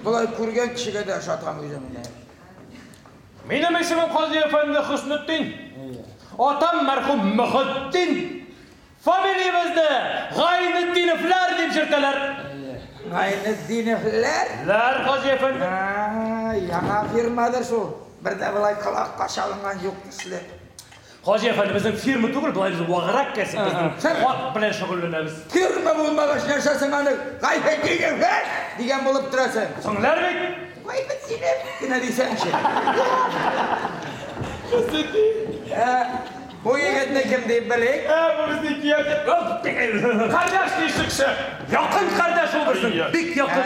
Болай күргән кешегә дә ошатам үземне. Минем исемем Хаҗи әфәнде Хөснетдин. Атам мәрхүм Мөхетдин. Фамилиябезне Гайнетдиновлар дип йөртәләр. Гайнетдиновлар? Ләр, Хаҗи әфәнде. Яңа фирмадыр шул. Бер дә болай колакка чалынган юк төсле. Хаҗи әфәнде, безнең фирма түгел, болай без ваграк кәсеп, безнең ат белән шөгыльләнәбез. Фирма булмагач нәрсәсең аны? Гайнетдиновлар дигән булып торасың. Соңлар бит. Гайнетдинов генә дисәңче. Бу егетне кем дип белик? Бу безнең кияү. Кардәш дишекче. Якын кардәш ул безнең. Бик якын.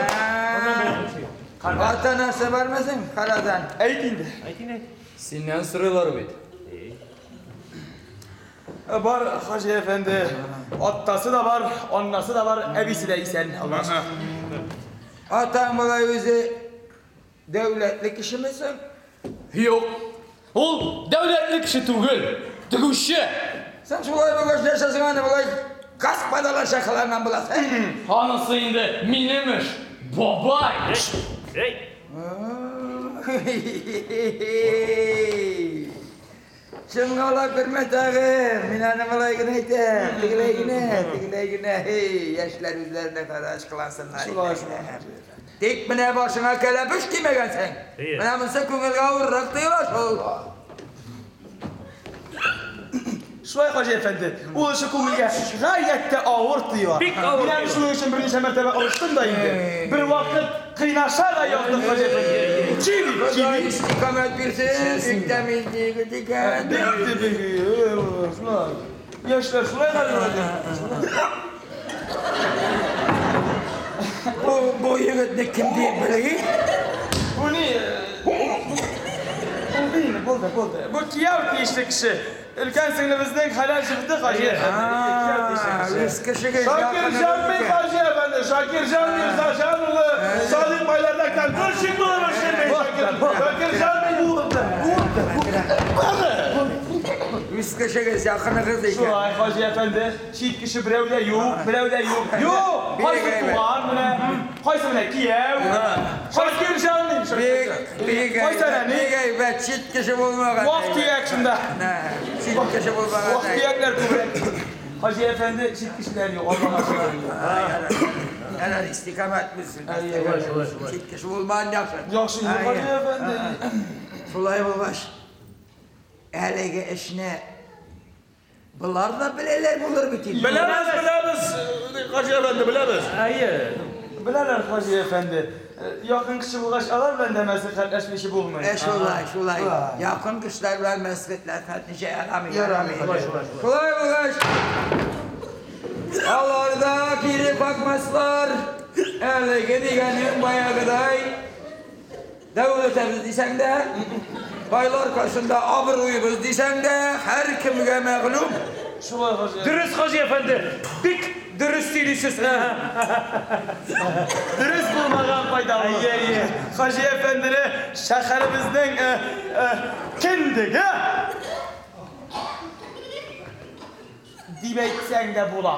Ата-анасы бармы соң, карадан? Әйт инде. Әйт инде. Синнән сорыйлар бит. Бар, Хаҗи әфәнде. Атасы да бар, аннасы да бар, әбисе дә исән. Аллаһ. Атаң болай үзе дәүләтле кешеме соң? Юк. Ул дәүләтле кеше түгел, тегүче. Син шулай булгач нәрсәсең аны болай господаларча кыланган буласың? Анысы инде минем эш, бабай. Эй! Чынга ала күрмә тагы, мин аны болай гына әйтәм, тегеләй генә, тегеләй генә, һей, яшьләр үзләренә караш кылансыннар. Шулай, шулай. Тик менә башыңа кәләпүш кимәгәнсең. Менә монысы күңелгә авыррак тоела шул. Шулай, Хаҗи әфәнде, ул эше күңелгә гаять тә авыр тоела. Бик авыр Мин әле шуның өчен берничә мәртәбә орыштым да инде. Бервакыт кыйнаша да яздым, Хаҗи әфәнде. Чиби, Ходай чиби. истикамәт бирсен, бик тәмизли егет икән. Бик тә бик, шулай. Яшьләр шулай хәзер. Бу егетне кем дип белгән? Бу ни? Булды инде, булды, булды. Бу кияү тиешле кеше. Өлкән сеңлебезнең хәләл җефете Хаҗи әфәнде. Кияү тиешле кеше. Үз кешегә Шакирҗан бей Хаҗи әфәнде, Шакирҗан Мирзаҗан улы, Садыйк байларда конторщик булып эшли бей Шакирҗан бей бу. Үз кешегез, якыныгыз икән. Шулай, Хаҗи әфәнде, чит кеше берәү дә юк, берәү дә юк. Юк, кайсы туган менә, кайсы менә кияү. Шакирҗан бей, Бик, бик Кайсы әйбәт, әни? бик әйбәт, чит кеше булмаган. Вак-төяк шунда. Чит кеше булмаган. Вак-төякләр күбрәк. Хаҗи әфәнде, чит кешеләр юк, Аллага шөкер. Ярар, истикамәт булсын. Чит кеше булмаган яхшы. Яхшы инде, Хаҗи әфәнде. Шулай булгач, әлеге эшне болар да беләләр булыр бит инде. Беләбез, беләбез, Хаҗи әфәнде, беләбез. Әйе. Беләләр, Хаҗи әфәнде. Якын кеше булгач, алар белән дә мәслихәтләшмичә булмый. Шулай, шулай. Якын кешеләр белән мәслихәтләшмичә ярамый. Ярамый. Шулай булгач, алар да кире какмаслар. Әлеге дигәнең баягыдай дәүләтебез дисәң дә, байлар каршында абруебыз дисәң дә, һәркемгә мәгълүм. Шулай, Хаҗи. Дөрес, Хаҗи әфәнде. Бик дөрес сөйлисез. Дөрес булмаган файдалы. Әйе, әйе. Хаҗи әфәндене шәһәребезнең кендеге дип әйтсәң дә була.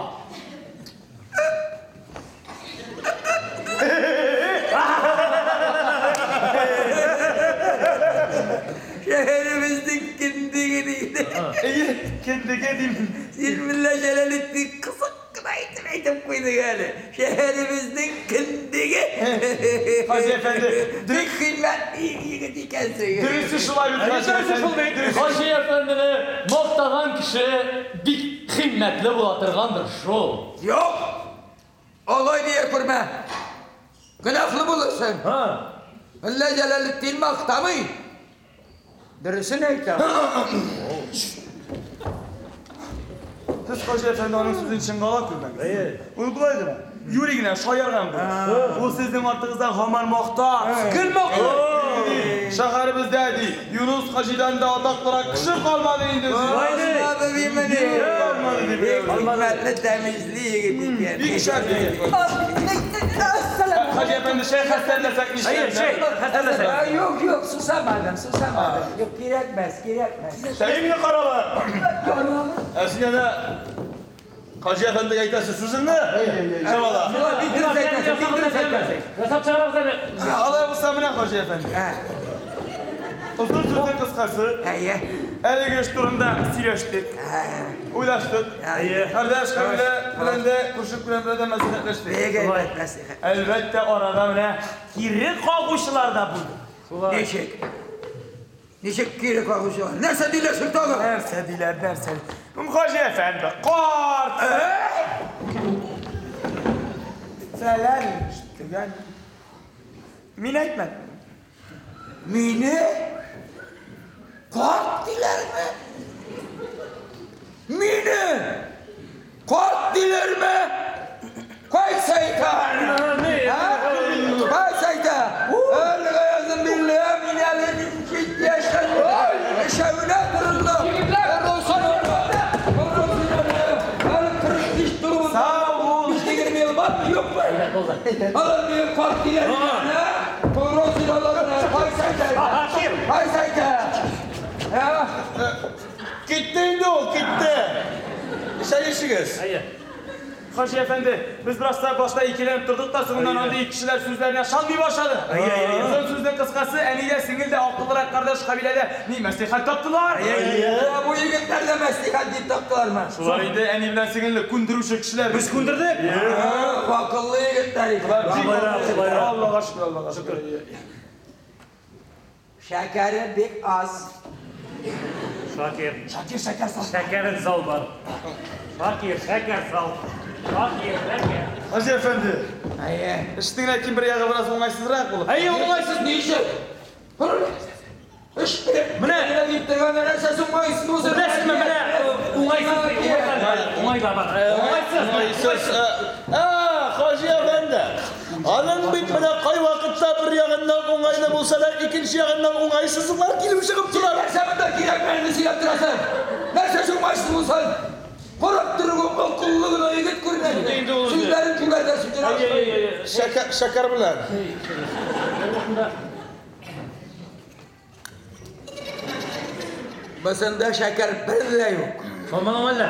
Шәһәребезнең кендеге диде. Әйе, кендеге дим. Син менә Җәләлетдин кызык кына әйтеп әйтеп куйдың әле. Шәһәребезнең кендеге. Хаҗи әфәнде, бик кыйммәтле егет икәнсең. Дөресе шулай бит, Хаҗи әфәнде. Хаҗи әфәндене мактаган кеше бик кыйммәтле була торгандыр шул. Юк! Алай дия күрмә. Гөнаһлы булырсың. Әллә Җәләлетдин мактамый. Дөресен әйтә. Сез Хаҗи әфәнде аның сүзен чынга ала күрмәгез. Ул болай гына, юри генә шаярган бу. Ул сезнең артыгыздан һаман мактап, гел мактый. Шәһәребездә ди, Юнус Хаҗидан да атаклырак кеше калмады инде. Калмады димени. Калмады дип. Бик кыйммәтле тәмизле егет икән. Бик шәп егет. Хаҗи әфәнде, чәй хәстәрләсәк нишләр? Чәй хәстәрләсәк. Юк, юк, сусамадым, сусамадым. Юк, кирәкмәс, кирәкмәс. Сәлимне каралар. Ә син әнә Хаҗи әфәндегә әйтәсе сүзеңне? Шабала. Шулай бик дөрес әйтәсең, бик дөрес әйтәсең. Ясап чыгарабыз әле. Алай булса менә, Хаҗи әфәнде. Озын сүзнең кыскасы. Әйе. Әлеге эш турында сөйләштек. Уйлаштык. Әйе. Кардәш кабилә белән дә, күрше белән дә мәслихәтләштек. Бик әйбәт мәслихәт. Әлбәттә, арада менә кире кагучылар да булды. Ничек? Ничек кире кагучылар? Нәрсә диләр соң тагы? Нәрсә диләр, нәрсә? Хаҗи әфәнде, карт! Фәлән төгән. Мин әйтмәдем. Мине карт диләрме? Мине карт диләрме? Кайсы әйтә? Кайсы әйтә? Әлеге язым билле, мин әле ничек яшьтән шәүлә торындым. Корылсын аны. Корылсын аны. Әле 45 турым. Сау бул. 20 ел бармы, юкмы? Алар мине карт диләрме? Корылсын аларны. Кайсы әйтә? Кайсы әйтә? Ә? Китте инде ул, китте. Чәй эчегез. Әйе. Хаҗи әфәнде, без бераз та башта икеләнеп тордык та, соңыннан андый кешеләр сүзләренә ышанмый башладык. Озын сүзнең кыскасы, әни дә, сеңел дә, акыллырак кардәш кабиләдә ни мәслихәт таптылар. Бу егетләр дә мәслихәт дип таптылармы? Шулай инде әни белән сеңелне күндерүче кешеләр. Без күндердек. Акыллы егетләр икән. Аллага шөкер, Аллага шөкер. Шәкәре бик аз. Шакир. Шакир, шәкәр сал. Шәкәрен сал бар. Шакир, шәкәр сал. Шакир, шәкәр. Хаҗи әфәнде. Әйе. Эшнең ләкин бер ягы бераз уңайсызрак булып. Әйе, уңайсыз ни өчен? Эш менә дип торган нәрсәсе уңайсыз булсын. Беләсезме, менә уңайсыз. Уңайла бар. Уңайсыз. Уңайсыз. Хаҗи әфәнде. Аның бит менә кайвакытта бер ягыннан уңайлы булса да, икенче ягыннан уңайсызлыклар килеп чыгып тора. Нәрсә монда кирәкмәгәнне сөйләп торасың? Нәрсәсе уңайсыз булсын? Карап торып акыллы гына егет күренә. Сүзләрен түләрдә сүзләр. Шәкәр, шәкәр белән. Бысында шәкәр бер дә юк. Салмадың әллә?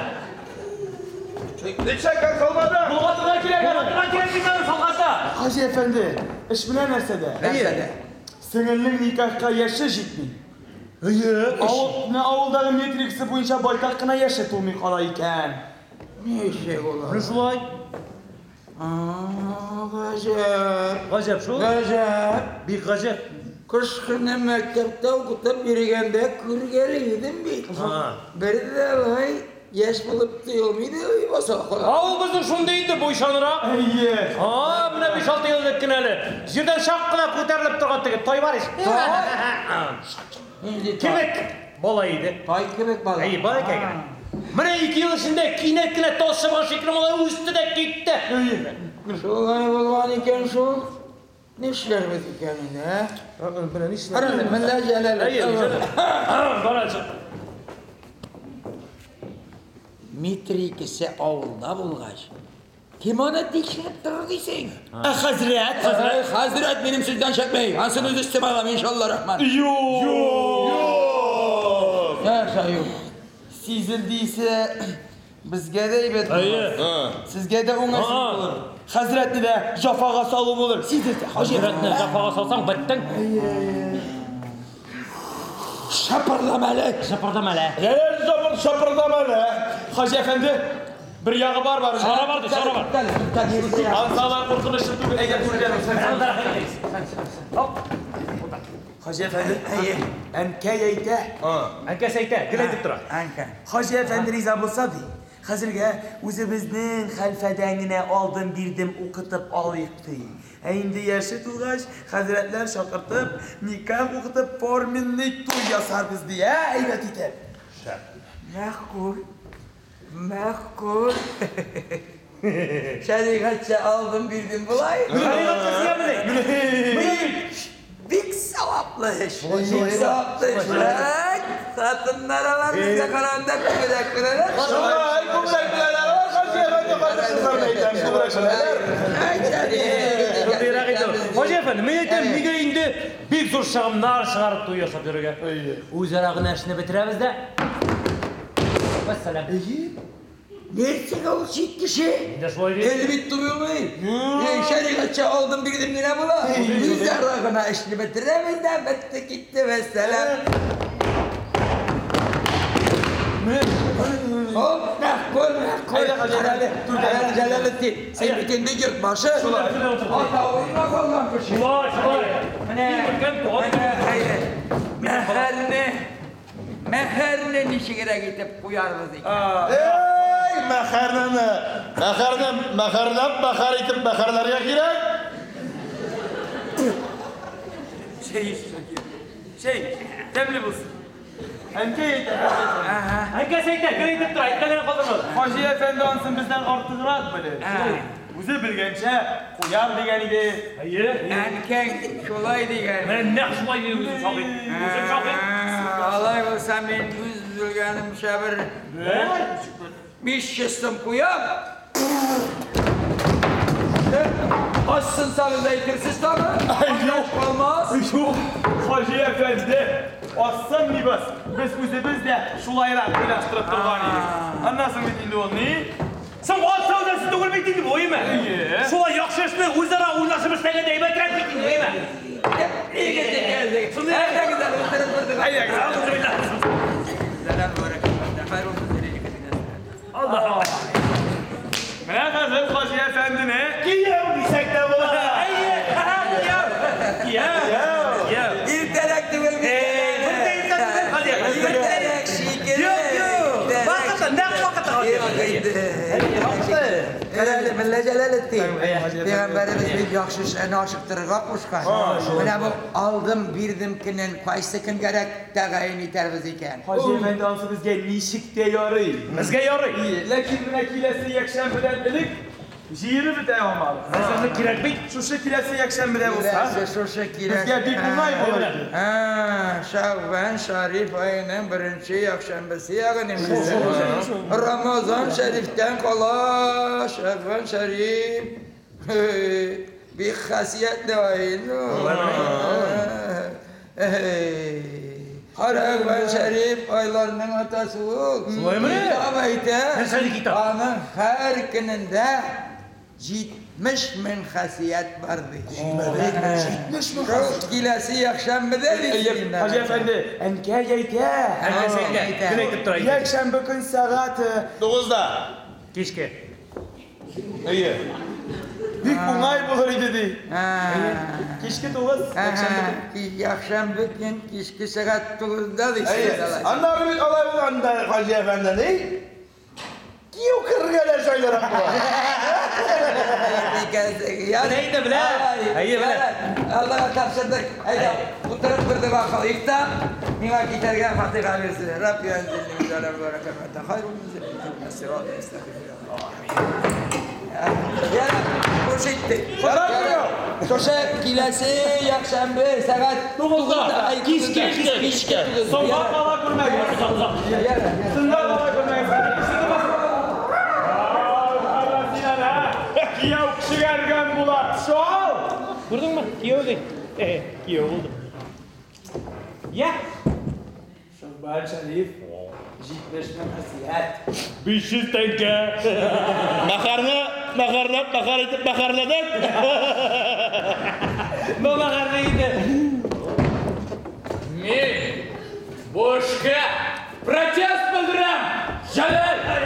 Ник шәкәр салмадың? Болгатырга кирәк аны. Болгатырга кирәк бит аны салганда. Хаҗи әфәнде, эш менә нәрсәдә. Нәрсәдә? Сеңелнең никахка яше җитми. Әйе. Авыл, менә авылдагы метрикасы буенча байтак кына яше тулмый кала икән. Ничек ул? Менә шулай. Гаҗәп. Гаҗәп шул. Гаҗәп. Бик гаҗәп. Кыш көне мәктәптә укытып йөргәндә күргәли идем бит. Бер дә алай яшь булып тоелмый иде баса. Авыл безнең шундый инде буйчанрак. Әйе. Менә 5-6 ел элек кенә әле. Җирдән чак кына күтәрелеп торган теге тай бар ич. Нинди тай? Кебек бала иде. Тай кебек бала. Әйе, бала икән генә. Менә 2 ел эчендә кинәт кенә таз чыбыгы шикелле малай үсте дә китте. Шулай булган икән шул. Нишләрбез икән инде, ә? Менә нишләр? Карагыз, менә Җәләл. Әйе, Җәләл. Барачы. Митрикесе авылда булгач, кем аны тикшереп торыр дисең? Ә хәзрәт? Хәзрәт, хәзрәт минем сүздән чыкмый. Ансын үз өстемә алам, иншалла рахман. Юк. Юк. Нәрсә юк? Сизелде исә безгә дә әйбәт Әйе. булмас. Сезгә дә уңайсыз булыр. Хәзрәтне дә җафага салу булыр. Сизелсә, хаҗи Хәзрәтне җафага салсаң, беттең. Шапырдама әле. Шапырдама әле. Җәләл шапырдама әле. Хаҗи әфәнде, бер ягы бар бар. Чара бар ди, чара бар. Ансалар куркынычлы түгел, әйдә күргән. Хаҗи әфәнде, Әйе. әнкәй әйтә. Әнкәсе әйтә, гел әйтеп тора. Әнкә. Хаҗи әфәнде риза булса ди. Хәзергә үзебезнең хәлфәдән генә алдым бирдем укытып алыйк ди. Ә инде яше тулгач, хәзрәтләр чакыртып, никах укытып форменный туй ясарбыз ди, ә, әйбәт итеп. Мәгъкул. Мәгъкул. Шәригатьчә алдым бирдем булай. Шәригатьчә сиямени? Бик саваплы эш. Бик саваплы эш. Хатыннар алар безгә караганда күбрәк беләләр. Шулай, күбрәк беләләр. Алар Хаҗи әфәнде хатын-кызларны әйтәм, күбрәк беләләр. Шундыйрак инде. Хаҗи әфәнде, мин әйтәм, нигә инде бик зур чыгымнар чыгарып туй ясап йөрергә? Үзара гына эшне бетерәбез дә. Вәссәлам. Нәрсәгә ул чит кеше? Инде шулай бит. Әле бит туймый. Шәригатьчә алдым бирдем генә була. Үзара гына эшне бетерәбез дә, бетте китте, вәссәлам. Хоп, мәгъкул, мәгъкул. Әйдә, Хаҗи әфәнде, Җәләлетдин, син бит инде йорт башы. Ата урынына калган кеше. Шулай, шулай. Менә, менә, мәхәрне, мәхәрне ничегрәк итеп куярбыз икән? Эй, мәхәрне, мәхәрне, мәхәрләп, мәхәр итеп мәхәрләргә кирәк. Чәй эч, Шакир. Чәй, тәмле булсын. Әнкәй әйтә. Әнкәсе әйтә, гел әйтеп тора, әйткәнен калдырмады. Хаҗи әфәнде ансын бездән артыграк белер. Үзе белгәнчә куяр дигән иде. Әйе. Әнкәң шулай дигән. Менә нәкъ шулай диде үзем шаһит. Үзем шаһит. Алай булса мин үз белгәнемчә бер 500 сум куям. Ассынсагыз әйтерсез тагы. Юк калмас. Юк, Хаҗи әфәнде, ассам ни бас. Без үзебез дә шулайрак уйлаштырып торган идек. Аннан соң бит инде ул ни? Соң ат сәүдәсе түгел бит инде бу, әйеме? Әйе. Шулай яхшы эшне үзара уйлашып эшләгәндә әйбәтрәк бит инде, әйеме? Егет икәнсең. Әйдәгез әле утырып тордык. Әйдәгез. Сәлам бәрәкәт. Хәер булсын Аллаһ. Менә хәзер Хаҗи әфәндене Кияү дисәк тә була. Әйе, кияү. Кияү. Кияү. Иртәрәк түгел бит. Эй, бер дә иртә түгел, Хаҗи әфәнде. Иртәрәк шикелле. Юк инде. Кара әле, Мелла Җәләлетдин. Пәйгамбәребез бит яхшы эшләрне ашыктырырга кушкан. Менә бу алдым, бирдем көнен кайсы көнгәрәк тәгаен итәрбез икән? Хаҗи әфәнде, ансы безгә ничек тә ярый. Безгә ярый. Ләкин менә киләсе якшәмбедән элек җыелып бетә алмабыз. Әзерлек кирәк бит. Шушы киләсе якшәмбедә булса, Киләсе шушы киләсе. Безгә бик уңай булыр иде. Шәгъбан Шәриф аеның беренче якшәмбесе, ягъни Рамазан Шәрифтән кала Шәгъбан Шәриф бик хасиятле ай инде ул. Шәгъбан Шәриф айларның атасы ул. Шулаймыни? Китап әйтә. Нәрсәле китап? Аның һәр көнендә 70 мең хасият бар ди. 70 мең хасият. Киләсе якшәмбедә ди. Хаҗи әфәнде, әнкәй әйтә. Әнкәсе әйтә. Көн әйтеп тора инде. Якшәмбе көн сәгать 9-да. Кичке. Әйе. Бик уңай булыр иде ди. Кичке 9, якшәмбе көн. Якшәмбе көн кичке сәгать 9-да ди. Әйе. Аннары бит алай булганда Хаҗи әфәнде, ни? Кияү керергә дә җайлырак була. Белә инде, белә. Әйе, белә. Аллага тапшырдык. Әйдә, утырып бер дога кылыйк та, миңа китәргә фатиха бирсен. Рабби анзилни минзалан бараката хайрун Я, хуш иттек. Шушы киләсе якшәмбе сәгать 9-да. Кичке, кичке. Соңга кала күрмәгез. Соңга кала күрмәгез. Кияү кешегә өргән була. Шал! Күрдеңме? Кияү ди. Кияү булды. Я. Шәгъбан Шәриф 70 мең хасият. 500 тәңкә. Мәхәрне мәхәрләп, мәхәр итеп мәхәрләдек. Бу мәхәрне инде. Мин бу эшкә протест белдерәм! Җәләл! Җәләл!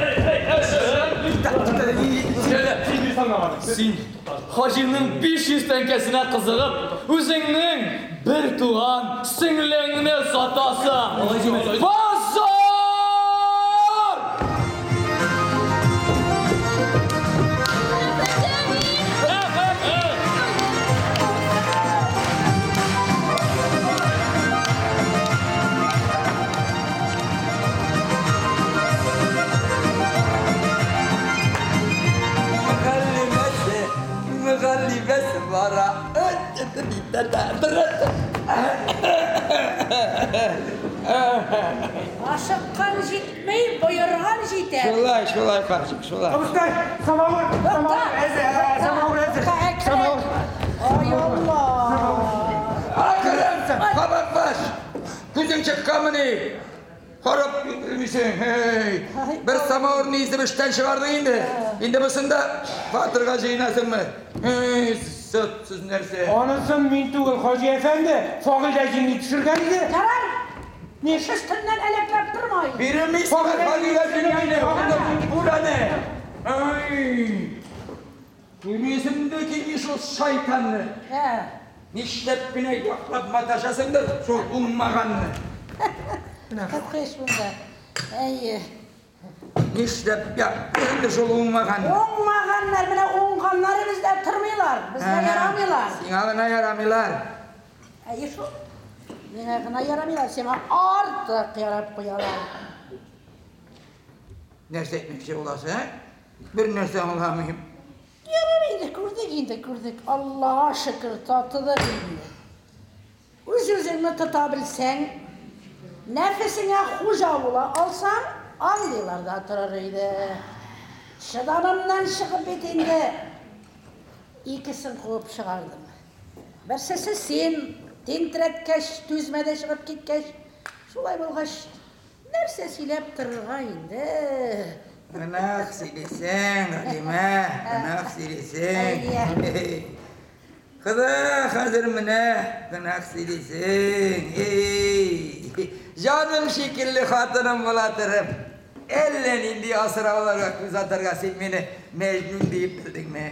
Син Хаҗиның 500 тәңкәсенә кызыгып, үзеңнең бер туган сеңлеңне сатасың! Базар! Мөхәлли бәс бара. Ашыккан җитми, боерган җитә. Шулай, шулай, карчык, шулай. Абыстай, самавыр, самавыр әзер, самавыр әзер. Самавыр. Ай Алла. Акрын, кабак баш. Күзең чыкканмыни? Карап йөрмисең. Һей. Бер самавырны изеп эштән чыгардың инде. Инде бусында батырга җыенасыңмы? Һей, сытсыз нәрсә. Анысын мин түгел, Хаҗи әфәнде, Фагыйлә җиңги төшергән иде. Ярар. Ни өстеннән әләкләп тормай. Бирелмисең, Фагыйлә җиңгине. Бүрәне. Ай. Күрмисең дә килми шул шайтанны. Ә. Нишләп кенә яклап маташасыңдыр шул уңмаганны. Кыш монда. Әйе. Нишләп яклыйсыңдыр шул уңмаганны? Уңмаганнар менә уңганнары бездә тормыйлар, безгә ярамыйлар. Сиңа гына ярамыйлар. Әйе шул. Миңа гына ярамыйлар, сиңа артык ярап куялар. Нәрсә әйтмәкче буласың, ә? Бер нәрсә аңламыйм. Ярар инде, күрдек инде, күрдек. Аллага шөкер, татыдык инде. Үз-үзеңне тота белсәң, нәфесеңә хуҗа була алсаң, андыйлар да торыр иде. Чыдамымнан чыгып бит инде. Икесен куып чыгардым. Берсесе син, тинтерәткәч, түзмәде чыгып киткәч. Шулай булгач, нәрсә сөйләп торырга инде? Гөнаһ сөйлисең, Галимә, гөнаһ сөйлисең. Хода, хәзер менә гөнаһ сөйлисең. Эй, җаным шикелле хатыным була торып, әллә нинди асрауларга күз атарга син мине мәҗнүн диеп белдеңме?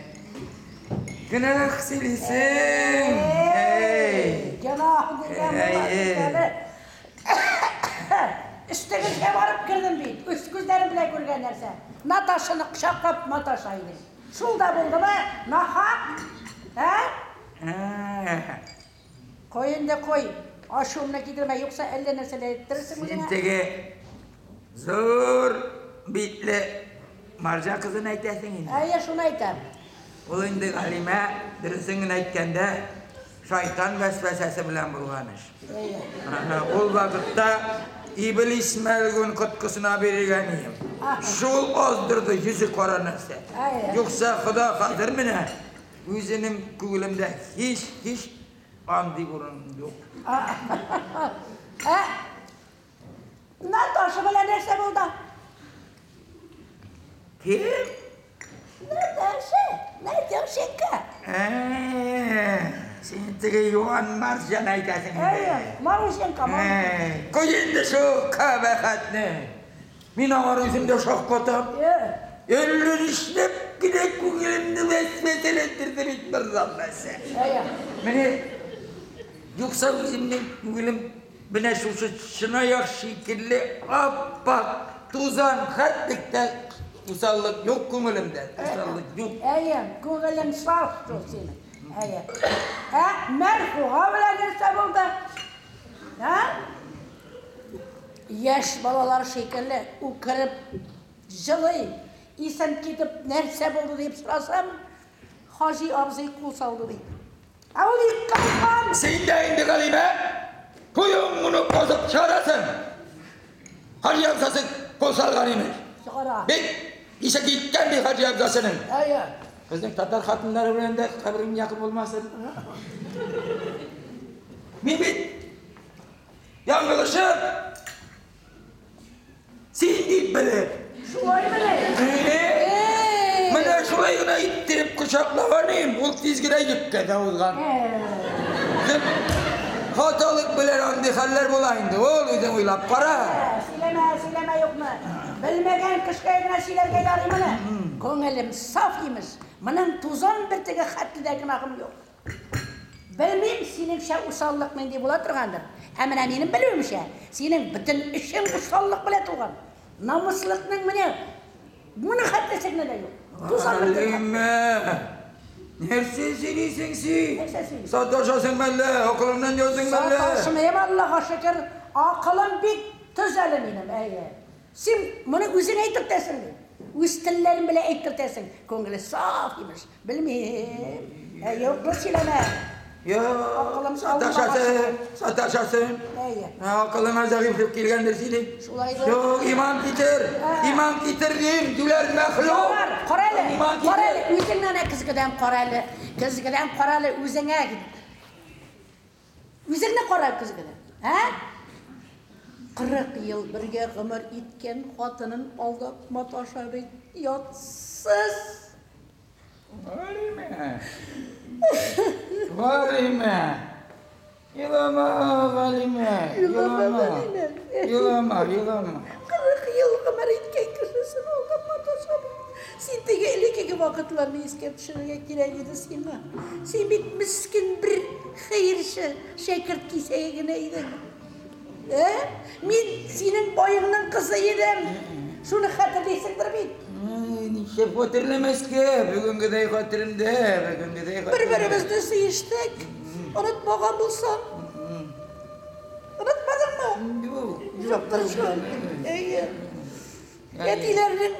Гөнаһ сөйлисең. Эй. Гөнаһ дигән була бит әле. Өстегезгә барып кердем бит. Үз күзләрем белән күргән нәрсә. Наташаны кочаклап маташа идең. Шул да булдымы? Нахак? Ә? Кой инде, кой. Ачуымны китермә, юкса әллә нәрсәләр әйттерерсең Син үзеңә. теге зур битле марҗа кызын әйтәсең инде. Әйе, шуны әйтәм. Ул инде Галимә, дөресен генә әйткәндә, шайтан вәсвәсәсе белән булган эш. Әйе. Ул вакытта Иблис мәлгун коткысына бирелгән идем. Шул аздырды йөзе кара нәрсә. Әйе. Юкса Хода хәзер менә үзенең күңелемдә һич, һич андый урын юк. Ә? Наташа белән нәрсә булды? Кем? Наташа, Наташенька. Ә, Син теге юан марҗаны әйтәсең инде. Әйе, Марусенька, Марусенька. Ә, Куй инде шул кабахәтне. Мин аңар үзем дә шаккатам. Е, Әллә нишләп кенә күңелемне вәсвәсәләндерде бит мырзам нәрсә. әйе. Менә юкса үземнең күңелем менә шушы чынаяк шикелле ап-ак тузан хәтлек тә усаллык юк күңелемдә. Усаллык юк. Әйе, күңелең саф шул синең. Әйе. Ә Мәрфуга белән нәрсә булды? Ә? Яшь балалар шикелле үкереп җылый, исем китеп нәрсә булды дип сорасам, Хаҗи абзый кул салды ди. Ә ул еккан. Син дә инде Галимә, куюң моны казып чыгарасың. Хаҗи абзасы кул салган имеш. Чыгара. Бик исе киткән бит Хаҗи абзасының. Әйе. Безнең татар хатыннары белән дә каберең якын булмасын. Мин бит яңгылышып син дип белеп. Шулай белә. Менә шулай гына иттереп кочаклаган идем, ул тиз генә йөккә дә узган. Хаталык белән андый хәлләр була инде. Ул үзең уйлап кара. Сөйләмә, сөйләмә юкмы? Белмәгән кешегә генә сөйләргә ярый моны. Күңелем саф имеш. Моның тузан бөртеге хәтле дә гөнаһым юк. Белмим, синеңчә усаллык нинди була торгандыр. Ә менә минем белүемчә, синең бөтен эшең усаллык белән тулган. Намуслыкның менә моны хәтлесе генә дә юк. Тузан бөртеге хәтле. Галимә, нәрсә сөйлисең син? Нәрсә сөйлисең? Саташасың мәллә, акылыңнан яздың мәллә? Саташмыйм, Аллага шөкер, акылым бик төз әле минем, әйе. Син моны үзең әйтертәсең бит. Үз телләрең белән әйтертәсең. Күңеле саф имеш. Белмим. Ә, юкны сөйләмә. Йо, Акылым саташасың, саташасың. Әйе. Акылыңа зәгыйфьлек килгәндер синең. Шулайдыр. Юк, иман китер, иман китер дим, юләр мәхлук. Бар, кара әле, Иман кара әле, китер. үзеңне әнә көзгедән кара әле. Көзгедән кара әле үзеңә. Үзеңне кара көзгедән. Ә? 40 ел бергә гомер иткән хатынын алдап маташа бит. Ятсыз. Галимә. Галимә. Елама, Галимә. Елама, Галимә. Елама, елама. 40 ел гомер иткән кешесен алдап маташа бит. Син теге элеккеге вакытларны искә төшерергә кирәк иде сиңа. Син бит мискен бер хәерче шәкерт кисәге генә идең. Ә? Мин синең баеңның кызы идем. Шуны хәтерлисеңдер бит. Ай, Нишләп хәтерләмәскә? Бүгенгедәй хәтеремдә, бүгенгедәй хәтеремдә. Бер-беребезне сөештек. Онытмаган булсаң. Онытмадыңмы? Юк, Юктыр шул. Әйе. Әтиләрнең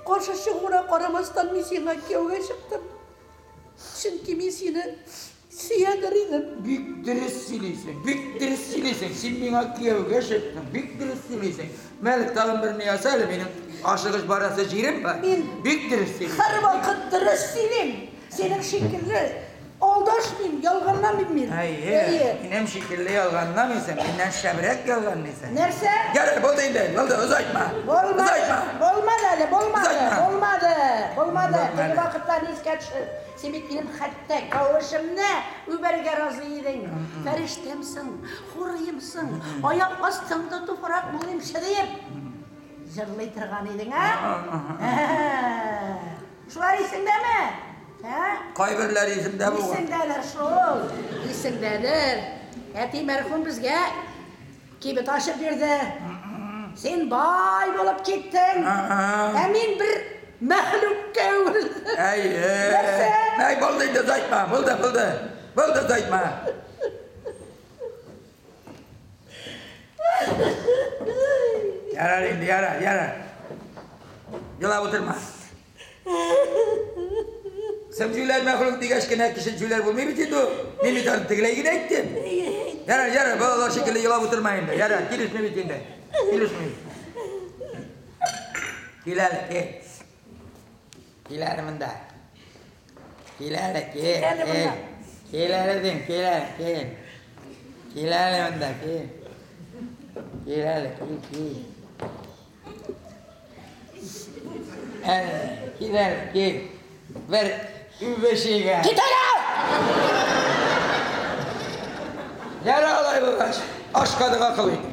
каршы чыгуына карамастан мин сиңа кияүгә чыктым. Чөнки мин сине сөядер идем. Бик дөрес сөйлисең, бик дөрес сөйлисең. Син миңа кияүгә чыктың, бик дөрес сөйлисең. Мәлик тагын берне яса әле, минем ашыгыч барасы җирем бар. Мин Бик дөрес сөйлисең. Һәрвакыт дөрес сөйлим. Синең шикелле алдашмыйм, ялганламыйм мин. Әйе, минем шикелле ялганламыйсың, миннән шәбрәк ялганлыйсың. Нәрсә? Ярар, булды инде, булды, озайтма. Булмады, Озайтма. булмады әле, булмады, Озайтма. булмады, булмады. Булмады. Теге вакытларны искә төшер. Син бит минем хәтта кавышымны үбәргә разый идең. Фәрештәмсең, хурыемсың, аяк астыңда туфрак булыймчы диеп җырлый торган идең, ә? Шулар исеңдәме? Ә? Кайберләре исемдә булган. Исеңдәдер шул, исеңдәдер. Әти мәрхүм безгә Кибет ачып бирде. Син бай булып киттең. Ә мин бер мәхлукка әверелдем. Әйе. Нәрсә? Әй, булды инде, озайтма. Булды, булды. Булды, озайтма. Ярар инде, ярар, ярар. Елап утырма. Син җүләр мәхлук дигәч кенә кеше җүләр булмый бит инде ул. Мин бит аны тегеләй генә әйттем. Ярар, ярар, балалар шикелле елап утырма инде. Ярар, килешми бит инде. Килешми. Кил әле, кил. Кил әле монда. Кил әле, кил. Кил әле монда. Кил әле дим, кил әле, кил. Кил әле монда, кил. Кил әле, кил, кил. Әле, кил әле, кил. Бер үбешик. Кит әле! Ярар алай булгач, ашка дога кылыйк.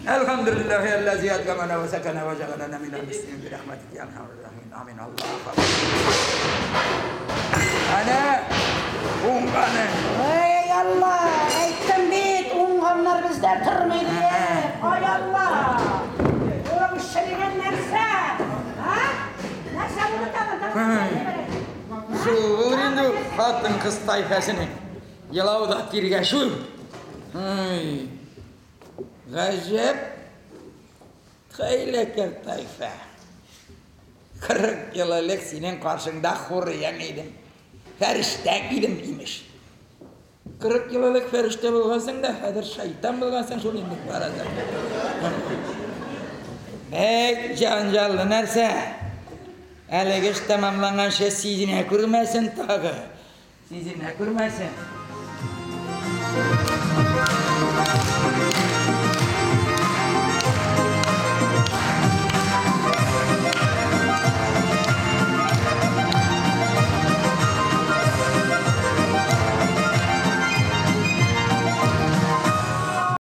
Әлхәмдүлилләһи әлләзи әтгамәнә вә сәкәнә вә җәгаләнә минәл мөслимин би рәхмәтик я әрхәмәр рахимин. Амин. Аллаһу акбар. Әнә уңганы. Эй, Алла, әйттем бит, уңганнар бездә тормый диеп. Ай Алла! Ул черегән нәрсә? А? Нәрсә булды тагын? Тагын Шул булыр инде ул хатын-кыз тайфәсенең. Елау да тиргәшү. Ай. Гаҗәп хәйләкәр тайфә. 40 ел элек синең каршыңда хурияң идем. Фәрештә идем, имеш. 40 ел элек фәрештә булгансың да, хәзер шайтан булгансың шул инде барада. Бик җанҗаллы нәрсә. Әлеге эш тәмамланганчы сизенә күрмәсен тагы. Сизенә күрмәсен.